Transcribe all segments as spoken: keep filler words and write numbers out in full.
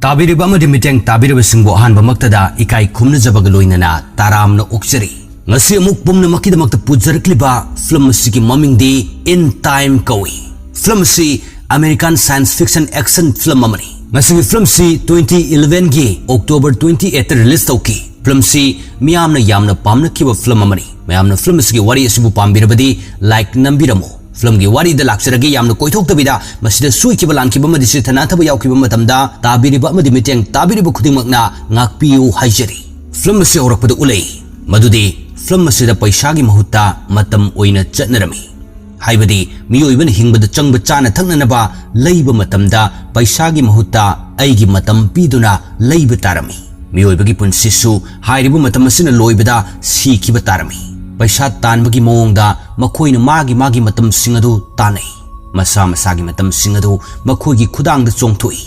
ꯇꯥꯕꯤꯔꯤꯕ ꯑꯃꯗꯤ ꯃꯤꯠꯌꯦꯡ ꯇꯥꯕꯤꯔꯤꯕꯁꯤꯡꯕꯨ ꯑꯍꯥꯟꯕꯃꯛꯇꯗ ꯏꯀꯥꯏ ꯈꯨꯝꯅꯖꯕꯒ ꯂꯣꯏꯅꯅ ꯇꯔꯥꯝꯅ ꯑꯣꯛꯆꯔꯤ꯫ ꯉꯁꯤ ꯑꯃꯨꯛ ꯄꯨꯝꯅꯃꯛꯀꯤꯗꯃꯛꯇ ꯄꯨꯖꯔꯛꯂꯤꯕ ꯐꯤꯂꯝ ꯑꯁꯤꯒꯤ ꯃꯃꯤꯡꯗꯤ In Time ꯀꯧꯏ꯫ ꯐꯤꯂꯝ ꯑꯁꯤ American science fiction action film ꯑꯃꯅꯤ꯫ ꯃꯁꯤꯒꯤ ꯐꯤꯂꯝ ꯑꯁꯤ twenty eleven ꯒꯤ October twenty eight ꯇ release ꯇꯧꯈꯤ꯫ ꯐꯤꯂꯝ ꯑꯁꯤ ꯃꯤꯌꯥꯝꯅ ꯌꯥꯝꯅ ꯄꯥꯝꯅꯈꯤꯕ ꯐꯤꯂꯝ ꯑꯃꯅꯤ꯫ ꯃꯌꯥꯝꯅ ꯐꯤꯂꯝ ꯑꯁꯤꯒꯤ ꯋꯥꯔꯤ ꯑꯁꯤꯕꯨ ꯄꯥꯝꯕꯤꯔꯕꯗꯤ like ꯅꯝꯕꯤꯔꯝꯃꯨ꯫ ꯐꯤꯂꯝꯒꯤ ꯋꯥꯔꯤꯗ ꯂꯥꯛꯆꯔꯒꯦ꯫ ꯌꯥꯝꯅ ꯀꯣꯏꯊꯣꯛꯇꯕꯤꯗ, ꯃꯁꯤꯗ ꯁꯣꯏꯈꯤꯕ ꯂꯥꯟꯈꯤꯕ ꯑꯃꯗꯤ ꯁꯤꯊ ꯅꯥꯊꯕ ꯌꯥꯎꯈꯤꯕ ꯃꯇꯝꯗ ꯇꯥꯕꯤꯔꯤꯕ ꯑꯃꯗꯤ ꯃꯤꯠꯌꯦꯡ ꯇꯥꯕꯤꯔꯤꯕ ꯈꯨꯗꯤꯡꯃꯛꯅ ꯉꯥꯛꯄꯤꯌꯨ ꯍꯥꯏꯖꯔꯤ꯫ ꯐꯤꯂꯝ ꯑꯁꯤ ꯍꯧꯔꯛꯄꯗ ꯎꯠꯂꯛꯏ ꯃꯗꯨꯗꯤ ꯐꯤꯂꯝ ꯑꯁꯤꯗ ꯄꯩꯁꯥꯒꯤ ꯃꯍꯨꯠꯇ ꯃꯇꯝ ꯑꯣꯏꯅ ꯆꯠꯅꯔꯝꯃꯤ꯫ ꯍꯥꯏꯕꯗꯤ ꯃꯤꯑꯣꯏꯕꯅ ꯍꯤꯡꯕꯗ ꯆꯪꯕ ꯆꯥꯅ ꯊꯛꯅꯅꯕ ꯂꯩꯕ ꯃꯇꯝꯗ ꯄꯩꯁꯥꯒꯤ ꯃꯍꯨꯠꯇ ꯑꯩꯒꯤ ꯃꯇꯝ ꯄꯤꯗꯨꯅ ꯂꯩꯕ ꯇꯥꯔꯝꯃꯤ꯫ ꯃꯤꯑꯣꯏꯕꯒꯤ ꯄꯨꯟꯁꯤꯁꯨ ꯍꯥꯏꯔꯤꯕ ꯃꯇꯝ ꯑꯁꯤꯅ ꯂꯣꯏꯕꯗ ꯁꯤꯈꯤꯕ ꯇꯥꯔꯝꯃꯤ꯫ ꯄꯩꯁꯥ ꯇꯥꯟꯕꯒꯤ ꯃꯑꯣꯡꯗ ꯃꯈꯣꯏꯅ ꯃꯥꯒꯤ ꯃꯥꯒꯤ ꯃꯇꯝꯁꯤꯡ ꯑꯗꯨ ꯇꯥꯟꯅꯩ꯫ ꯃꯁꯥ ꯃꯁꯥꯒꯤ ꯃꯇꯝꯁꯤꯡ ꯑꯗꯨ ꯃꯈꯣꯏꯒꯤ ꯈꯨꯗꯥꯡꯗ ꯆꯣꯡꯊꯣꯛꯏ꯫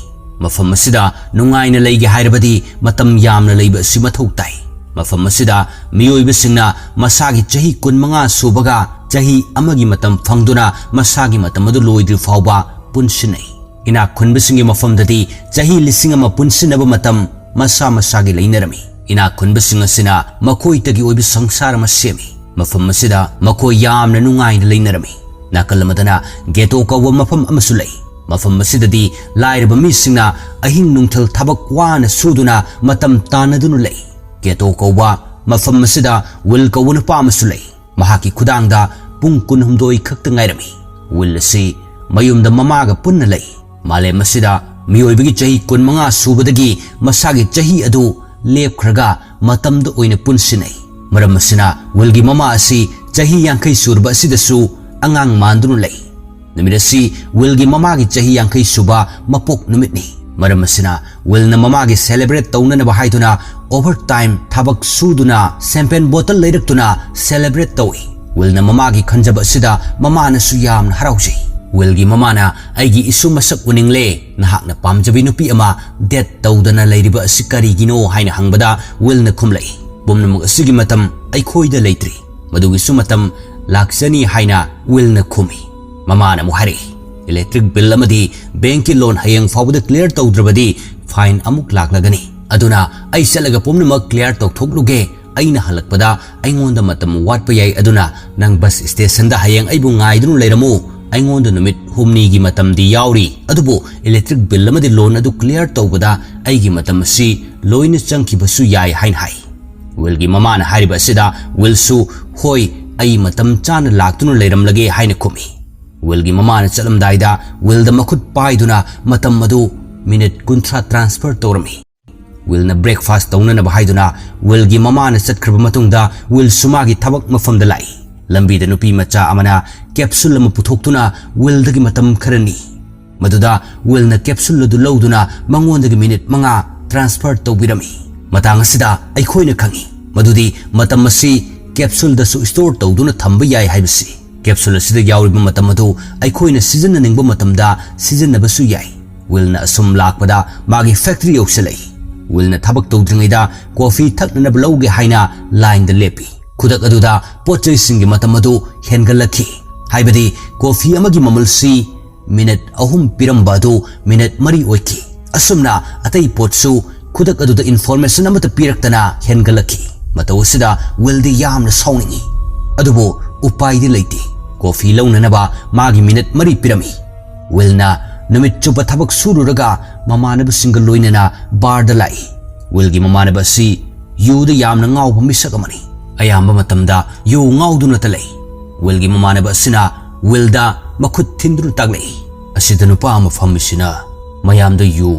ꯃꯐꯝ ꯑꯁꯤꯗ ꯅꯨꯡꯉꯥꯏꯅ ꯂꯩꯒꯦ ꯍꯥꯏꯔꯕꯗꯤ ꯃꯇꯝ ꯌꯥꯝꯅ ꯂꯩꯕ ꯑꯁꯤ ꯃꯊꯧ ꯇꯥꯏ꯫ ꯃꯐꯝ ꯑꯁꯤꯗ ꯃꯤꯑꯣꯏꯕꯁꯤꯡꯅ ꯃꯁꯥꯒꯤ ꯆꯍꯤ ꯀꯨꯟꯃꯉꯥ ꯁꯨꯕꯒ ꯆꯍꯤ ꯑꯃꯒꯤ ꯃꯇꯝ ꯐꯪꯗꯨꯅ ꯃꯁꯥꯒꯤ ꯃꯇꯝ ꯑꯗꯨ ꯂꯣꯏꯗ꯭ꯔꯤ ꯐꯥꯎꯕ ꯄꯨꯟꯁꯤꯟꯅꯩ꯫ ꯏꯅꯥꯛ ꯈꯨꯟꯕꯁꯤꯡꯒꯤ ꯃꯐꯝꯗꯗꯤ ꯆꯍꯤ ꯂꯤꯁꯤꯡ ꯑꯃ ꯄꯨꯟꯁꯤꯟꯅꯕ ꯃꯇꯝ ꯃꯁꯥ ꯃꯁꯥꯒꯤ ꯂꯩꯅꯔꯝꯃꯤ꯫ ꯏꯅꯥꯛ ꯈꯨꯟꯕꯁꯤꯡ ꯑꯁꯤꯅ ꯃꯈꯣꯏꯇꯒꯤ ꯑꯣꯏꯕ ꯁꯪꯁꯥꯔ ꯑꯃ ꯁꯦꯝꯃꯤ꯫ ꯃꯐꯝ ꯑꯁꯤꯗ ꯃꯈꯣꯏ ꯌꯥꯝꯅ ꯅꯨꯡꯉꯥꯏꯅ ꯂꯩꯅꯔꯝꯃꯤ꯫ ꯅꯥꯀꯜ ꯑꯃꯗꯅ ghetto ꯀꯧꯕ ꯃꯐꯝ ꯑꯃꯁꯨ ꯂꯩ꯫ ꯃꯐꯝ ꯑꯁꯤꯗꯗꯤ ꯂꯥꯏꯔꯕ ꯃꯤꯁꯤꯡꯅ ꯑꯍꯤꯡ ꯅꯨꯡꯊꯤꯜ ꯊꯕꯛ ꯋꯥꯅ ꯁꯨꯗꯨꯅ ꯃꯇꯝ ꯇꯥꯟꯅꯗꯨꯅ ꯂꯩ꯫ Ghetto ꯀꯧꯕ ꯃꯐꯝ ꯑꯁꯤꯗ ꯋꯤꯜ ꯀꯧꯕ ꯅꯨꯄꯥ ꯑꯃꯁꯨ ꯂꯩ꯫ ꯃꯍꯥꯛꯀꯤ ꯈꯨꯗꯥꯡꯗ ꯄꯨꯡ ꯀꯨꯟꯍꯨꯝꯗꯣꯏ ꯈꯛꯇ ꯉꯥꯏꯔꯝꯃꯤ꯫ ꯋꯤꯜ ꯑꯁꯤ ꯃꯌꯨꯝꯗ ꯃꯃꯥꯒ ꯄꯨꯟꯅ ꯂꯩ꯫ ꯃꯥꯂꯦꯝ ꯑꯁꯤꯗ ꯃꯤꯑꯣꯏꯕꯒꯤ ꯆꯍꯤ ꯀꯨꯟꯃꯉꯥ ꯁꯨꯕꯗꯒꯤ ꯃꯁꯥꯒꯤ ꯆꯍꯤ ꯑꯗꯨ ꯂꯦꯞꯈ꯭ꯔꯒ ꯃꯇꯝꯗ ꯑꯣꯏꯅ ꯄꯨꯟꯁꯤꯟꯅꯩ꯫ ꯃꯔꯝ ꯑꯁꯤꯅ ꯋꯤꯜꯒꯤ ꯃꯃꯥ ꯑꯁꯤ ꯆꯍꯤ ꯌꯥꯡꯈꯩ ꯁꯨꯔꯕ ꯑꯁꯤꯗꯁꯨ ꯑꯉꯥꯡ ꯃꯥꯟꯗꯨꯅ ꯂꯩ꯫ ꯅꯨꯃꯤꯠ ꯑꯁꯤ ꯋꯤꯜꯒꯤ ꯃꯃꯥꯒꯤ ꯆꯍꯤ ꯌꯥꯡꯈꯩ ꯁꯨꯕ ꯃꯄꯣꯛ ꯅꯨꯃꯤꯠꯅꯤ꯫ ꯃꯔꯝ ꯑꯁꯤꯅ ꯋꯤꯜꯅ ꯃꯃꯥꯒꯤ celebrate ꯇꯧꯅꯅꯕ ꯍꯥꯏꯗꯨꯅ overtime ꯊꯕꯛ ꯁꯨꯗꯨꯅ champagne bottle ꯂꯩꯔꯛꯇꯨꯅ celebrate ꯇꯧꯏ꯫ ꯋꯤꯜꯅ ꯃꯃꯥꯒꯤ ꯈꯟꯖꯕ ꯑꯁꯤꯗ ꯃꯃꯥꯅꯁꯨ ꯌꯥꯝꯅ ꯍꯔꯥꯎꯖꯩ꯫ ꯋꯤꯜꯒꯤ ꯃꯃꯥꯅ, "ꯑꯩꯒꯤ ꯏꯁꯨ ꯃꯁꯛ ꯎꯅꯤꯡꯂꯦ, ꯅꯍꯥꯛꯅ ꯄꯥꯝꯖꯕꯤ ꯅꯨꯄꯤ ꯑꯃ date ꯇꯧꯗꯅ ꯂꯩꯔꯤꯕ ꯑꯁꯤ ꯀꯔꯤꯒꯤꯅꯣ?" ꯍꯥꯏꯅ ꯍꯪꯕꯗ ꯋꯤꯜꯅ ꯈꯨꯝꯂꯛꯏ, "ꯄꯨꯝꯅꯃꯛ ꯑꯁꯤꯒꯤ ꯃꯇꯝ ꯑꯩꯈꯣꯏꯗ ꯂꯩꯇ꯭ꯔꯤ, ꯃꯗꯨꯒꯤꯁꯨ ꯃꯇꯝ ꯂꯥꯛꯆꯅꯤ" ꯍꯥꯏꯅ ꯋꯤꯜꯅ ꯈꯨꯝꯃꯤ꯫ ꯃꯃꯥꯅ ꯑꯃꯨꯛ ꯍꯥꯏꯔꯛꯏ, "Electric bill ꯑꯃꯗꯤ bankꯀꯤ loan ꯍꯌꯦꯡ ꯐꯥꯎꯕꯗ clear ꯇꯧꯗ꯭ꯔꯕꯗꯤ ꯐꯥꯏꯟ ꯑꯃꯨꯛ ꯂꯥꯛꯂꯒꯅꯤ꯫ ꯑꯗꯨꯅ ꯑꯩ ꯆꯠꯂꯒ ꯄꯨꯝꯅꯃꯛ ꯀ꯭ꯂꯤꯌꯥꯔ ꯇꯧꯊꯣꯛꯂꯨꯒꯦ꯫ ꯑꯩꯅ ꯍꯜꯂꯛꯄꯗ ꯑꯩꯉꯣꯟꯗ ꯃꯇꯝ ꯋꯥꯠꯄ ꯌꯥꯏ, ꯑꯗꯨꯅ ꯅꯪ ꯕꯁ ꯁ꯭ꯇꯦꯁꯟꯗ ꯍꯌꯦꯡ ꯑꯩꯕꯨ ꯉꯥꯏꯗꯨꯅ ꯂꯩꯔꯝꯃꯨ꯫ ꯑꯩꯉꯣꯟꯗ ꯅꯨꯃꯤꯠ ꯍꯨꯝꯅꯤꯒꯤ ꯃꯇꯝꯗꯤ ꯌꯥꯎꯔꯤ, ꯑꯗꯨꯕꯨ ꯏꯂꯦꯛꯇ꯭ꯔꯤꯛ ꯕꯤꯜ ꯑꯃꯗꯤ ꯂꯣꯟ ꯑꯗꯨ ꯀ꯭ꯂꯤꯌꯥꯔ ꯇꯧꯕꯗ ꯑꯩꯒꯤ ꯃꯇꯝ ꯑꯁꯤ ꯂꯣꯏꯅ ꯆꯪꯈꯤꯕꯁꯨ ꯌꯥꯏ ꯍꯥꯏꯅ ꯍꯥꯏ꯫ ꯋꯤꯜꯒꯤ ꯃꯃꯥꯅ ꯍꯥꯏꯔꯤꯕ ꯑꯁꯤꯗ ꯋꯤꯜꯁꯨ, "ꯍꯣꯏ, ꯑꯩ ꯃꯇꯝ ꯆꯥꯅ ꯂꯥꯛꯇꯨꯅ ꯂꯩꯔꯝꯂꯒꯦ" ꯍꯥꯏꯅ ꯈꯨꯝꯃꯤ꯫ ꯋꯤꯜꯒꯤ ꯃꯃꯥꯅ ꯆꯠꯂꯝꯗꯥꯏꯗ ꯋꯤꯜꯗ ꯃꯈꯨꯠ ꯄꯥꯏꯗꯨꯅ ꯃꯇꯝ ꯑꯗꯨ ꯃꯤꯅꯤꯠ ꯀꯨꯟꯊ꯭ꯔꯥ ꯇ꯭ꯔꯥꯟꯁꯐꯔ ꯇꯧꯔꯝꯃꯤ꯫ ꯋꯤꯜꯅ ꯕ꯭ꯔꯦꯛꯐꯥꯁ ꯇꯧꯅꯅꯕ ꯍꯥꯏꯗꯨꯅ ꯋꯤꯜꯒꯤ ꯃꯃꯥꯅ ꯆꯠꯈ꯭ꯔꯕ ꯃꯇꯨꯡꯗ ꯋꯤꯜꯁꯨ ꯃꯥꯒꯤ ꯊꯕꯛ ꯃꯐꯝꯗ ꯂꯥꯛꯏ꯫ ꯂꯝꯕꯤꯗ ꯅꯨꯄꯤ ꯃꯆꯥ ꯑꯃꯅ ꯀꯦꯞꯁꯨꯜ ꯑꯃ ꯄꯨꯊꯣꯛꯇꯨꯅ ꯋꯤꯜꯗꯒꯤ ꯃꯇꯝ ꯈꯔ ꯅꯤ꯫ ꯃꯗꯨꯗ ꯋꯤꯜꯅ ꯀꯦꯞꯁꯨꯜ ꯑꯗꯨ ꯂꯧꯗꯨꯅ ꯃꯉꯣꯟꯗꯒꯤ ꯃꯤꯅꯤꯠ ꯃꯉꯥ ꯇ꯭ꯔꯥꯟꯁꯐꯔ ꯇꯧꯕꯤꯔꯝꯃꯤ꯫ ꯃꯇꯥꯡ ꯑꯁꯤꯗ ꯑꯩꯈꯣꯏꯅ ꯈꯪꯏ ꯃꯗꯨꯗꯤ ꯃꯇꯝ ꯑꯁꯤ ꯀꯦꯞꯁꯨꯜꯗꯁꯨ ꯁ꯭ꯇꯣꯔ ꯇꯧꯗꯨꯅ ꯊꯝꯕ ꯌꯥꯏ ꯍꯥꯏꯕꯁꯤ꯫ ꯀꯦꯞꯁꯨꯜ ꯑꯁꯤꯗ ꯌꯥꯎꯔꯤꯕ ꯃꯇꯝ ꯑꯗꯨ ꯑꯩꯈꯣꯏꯅ ꯁꯤꯖꯤꯟꯅꯅꯤꯡꯕ ꯃꯇꯝꯗ ꯁꯤꯖꯤꯟꯅꯕꯁꯨ ꯌꯥꯏ꯫ ꯋꯤꯜꯅ ꯑꯁꯨꯝ ꯂꯥꯛꯄꯗ ꯃꯥꯒꯤ ꯐꯦꯛꯇꯔꯤ ꯌꯧꯁꯤꯜꯂꯛꯏ꯫ ꯋꯤꯜꯅ ꯊꯕꯛ ꯇꯧꯗ꯭ꯔꯤꯉꯩꯗ ꯀꯣꯐꯤ ꯊꯛꯅꯅꯕ ꯂꯧꯒꯦ ꯍꯥꯏꯅ ꯂꯥꯏꯟꯗ ꯂꯦꯞꯄꯤ꯫ ꯈꯨꯗꯛ ꯑꯗꯨꯗ ꯄꯣꯠ ꯆꯩꯁꯤꯡꯒꯤ ꯃꯇꯝ ꯑꯗꯨ ꯍꯦꯟꯒꯠꯂꯛꯈꯤ꯫ ꯍꯥꯏꯕꯗꯤ ꯀꯣꯐꯤ ꯑꯃꯒꯤ ꯃꯃꯜꯁꯤ ꯃꯤꯅꯤꯠ ꯑꯍꯨꯝ ꯄꯤꯔꯝꯕ ꯑꯗꯨ ꯃꯤꯅꯤꯠ ꯃꯔꯤ ꯑꯣꯏꯈꯤ꯫ ꯑꯁꯨꯝꯅ ꯑꯇꯩ ꯄꯣꯠꯁꯨ ꯈꯨꯗꯛ ꯑꯗꯨꯗ ꯏꯟꯐꯣꯔꯃꯦꯁꯟ ꯑꯃꯠꯇ ꯄꯤꯔꯛꯇꯅ ꯍꯦꯟꯒꯠꯂꯛꯈꯤ꯫ ꯃꯇꯧ ꯑꯁꯤꯗ ꯋꯤꯜꯗꯤ ꯌꯥꯝꯅ ꯁꯥꯎꯅꯤꯡꯏ꯫ ꯑꯗꯨꯕꯨ ꯎꯄꯥꯏꯗꯤ ꯂꯩꯇꯦ꯫ ꯀꯣꯐꯤ ꯂꯧꯅꯅꯕ ꯃꯥꯒꯤ ꯃꯤꯅꯤꯠ ꯃꯔꯤ ꯄꯤꯔꯝꯃꯤ꯫ ꯋꯤꯜꯅ ꯅꯨꯃꯤꯠ ꯆꯨꯞꯄ ꯊꯕꯛ ꯁꯨꯔꯨꯔꯒ ꯃꯃꯥꯟꯅꯕꯁꯤꯡꯒ ꯂꯣꯏꯅꯅ ꯕꯥꯔꯗ ꯂꯥꯛꯏ꯫ ꯋꯤꯜꯒꯤ ꯃꯃꯥꯟꯅꯕ ꯑꯁꯤ ꯌꯨꯗ ꯌꯥꯝꯅ ꯉꯥꯎꯕ ꯃꯤꯁꯛ ꯑꯃꯅꯤ꯫ ꯑꯌꯥꯝꯕ ꯃꯇꯝꯗ ꯌꯨ ꯉꯥꯎꯗꯨꯅꯇ ꯂꯩ꯫ ꯋꯤꯜꯒꯤ ꯃꯃꯥꯟꯅꯕ ꯑꯁꯤꯅ ꯋꯤꯜꯗ ꯃꯈꯨꯠ ꯊꯤꯟꯗꯨꯅ ꯇꯥꯛꯂꯛꯏ, "ꯑꯁꯤꯗ ꯅꯨꯄꯥ ꯑꯃ ꯐꯝꯃꯤꯁꯤꯅ ꯃꯌꯥꯝꯗ ꯌꯨ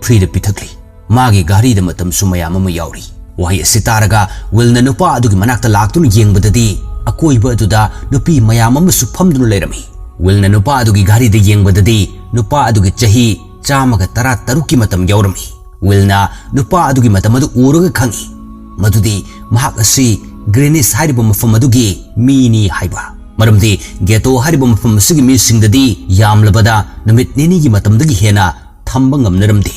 ꯐ꯭ꯔꯤꯗ ꯄꯤꯊꯛꯂꯤ꯫ ꯃꯥꯒꯤ ꯘꯥꯔꯤꯗ ꯃꯇꯝꯁꯨ ꯃꯌꯥꯝ ꯑꯃ ꯌꯥꯎꯔꯤ꯫" ꯋꯥꯍꯩ ꯑꯁꯤ ꯇꯥꯔꯒ ꯋꯤꯜꯅ ꯅꯨꯄꯥ ꯑꯗꯨꯒꯤ ꯃꯅꯥꯛꯇ ꯂꯥꯛꯇꯨꯅ ꯌꯦꯡꯕꯗꯗꯤ ꯑꯀꯣꯏꯕ ꯑꯗꯨꯗ ꯅꯨꯄꯤ ꯃꯌꯥꯝ ꯑꯃꯁꯨ ꯐꯝꯗꯨꯅ ꯂꯩꯔꯝꯃꯤ꯫ ꯋꯤꯜꯅ ꯅꯨꯄꯥ ꯑꯗꯨꯒꯤ ꯘꯥꯔꯤꯗ ꯌꯦꯡꯕꯗꯗꯤ ꯅꯨꯄꯥ ꯑꯗꯨꯒꯤ ꯆꯍꯤ ꯆꯥꯝꯃꯒ ꯇꯔꯥ ꯇꯔꯨꯛꯀꯤ ꯃꯇꯝ ꯌꯥꯎꯔꯝꯃꯤ꯫ ꯋꯤꯜꯅ ꯅꯨꯄꯥ ꯑꯗꯨꯒꯤ ꯃꯇꯝ ꯑꯗꯨ ꯎꯔꯒ ꯈꯪꯏ ꯃꯗꯨꯗꯤ ꯃꯍꯥꯛ ꯑꯁꯤ ꯒ꯭ꯔꯤꯅꯤꯁ ꯍꯥꯏꯔꯤꯕ ꯃꯐꯝ ꯑꯗꯨꯒꯤ ꯃꯤꯅꯤ ꯍꯥꯏꯕ꯫ ꯃꯔꯝꯗꯤ ꯒꯦꯇꯣ ꯍꯥꯏꯔꯤꯕ ꯃꯐꯝ ꯑꯁꯤꯒꯤ ꯃꯤꯁꯤꯡꯗꯗꯤ ꯌꯥꯝꯂꯕꯗ ꯅꯨꯃꯤꯠ ꯅꯤꯅꯤꯒꯤ ꯃꯇꯝꯗꯒꯤ ꯍꯦꯟꯅ ꯊꯝꯕ ꯉꯝꯅꯔꯝꯗꯦ꯫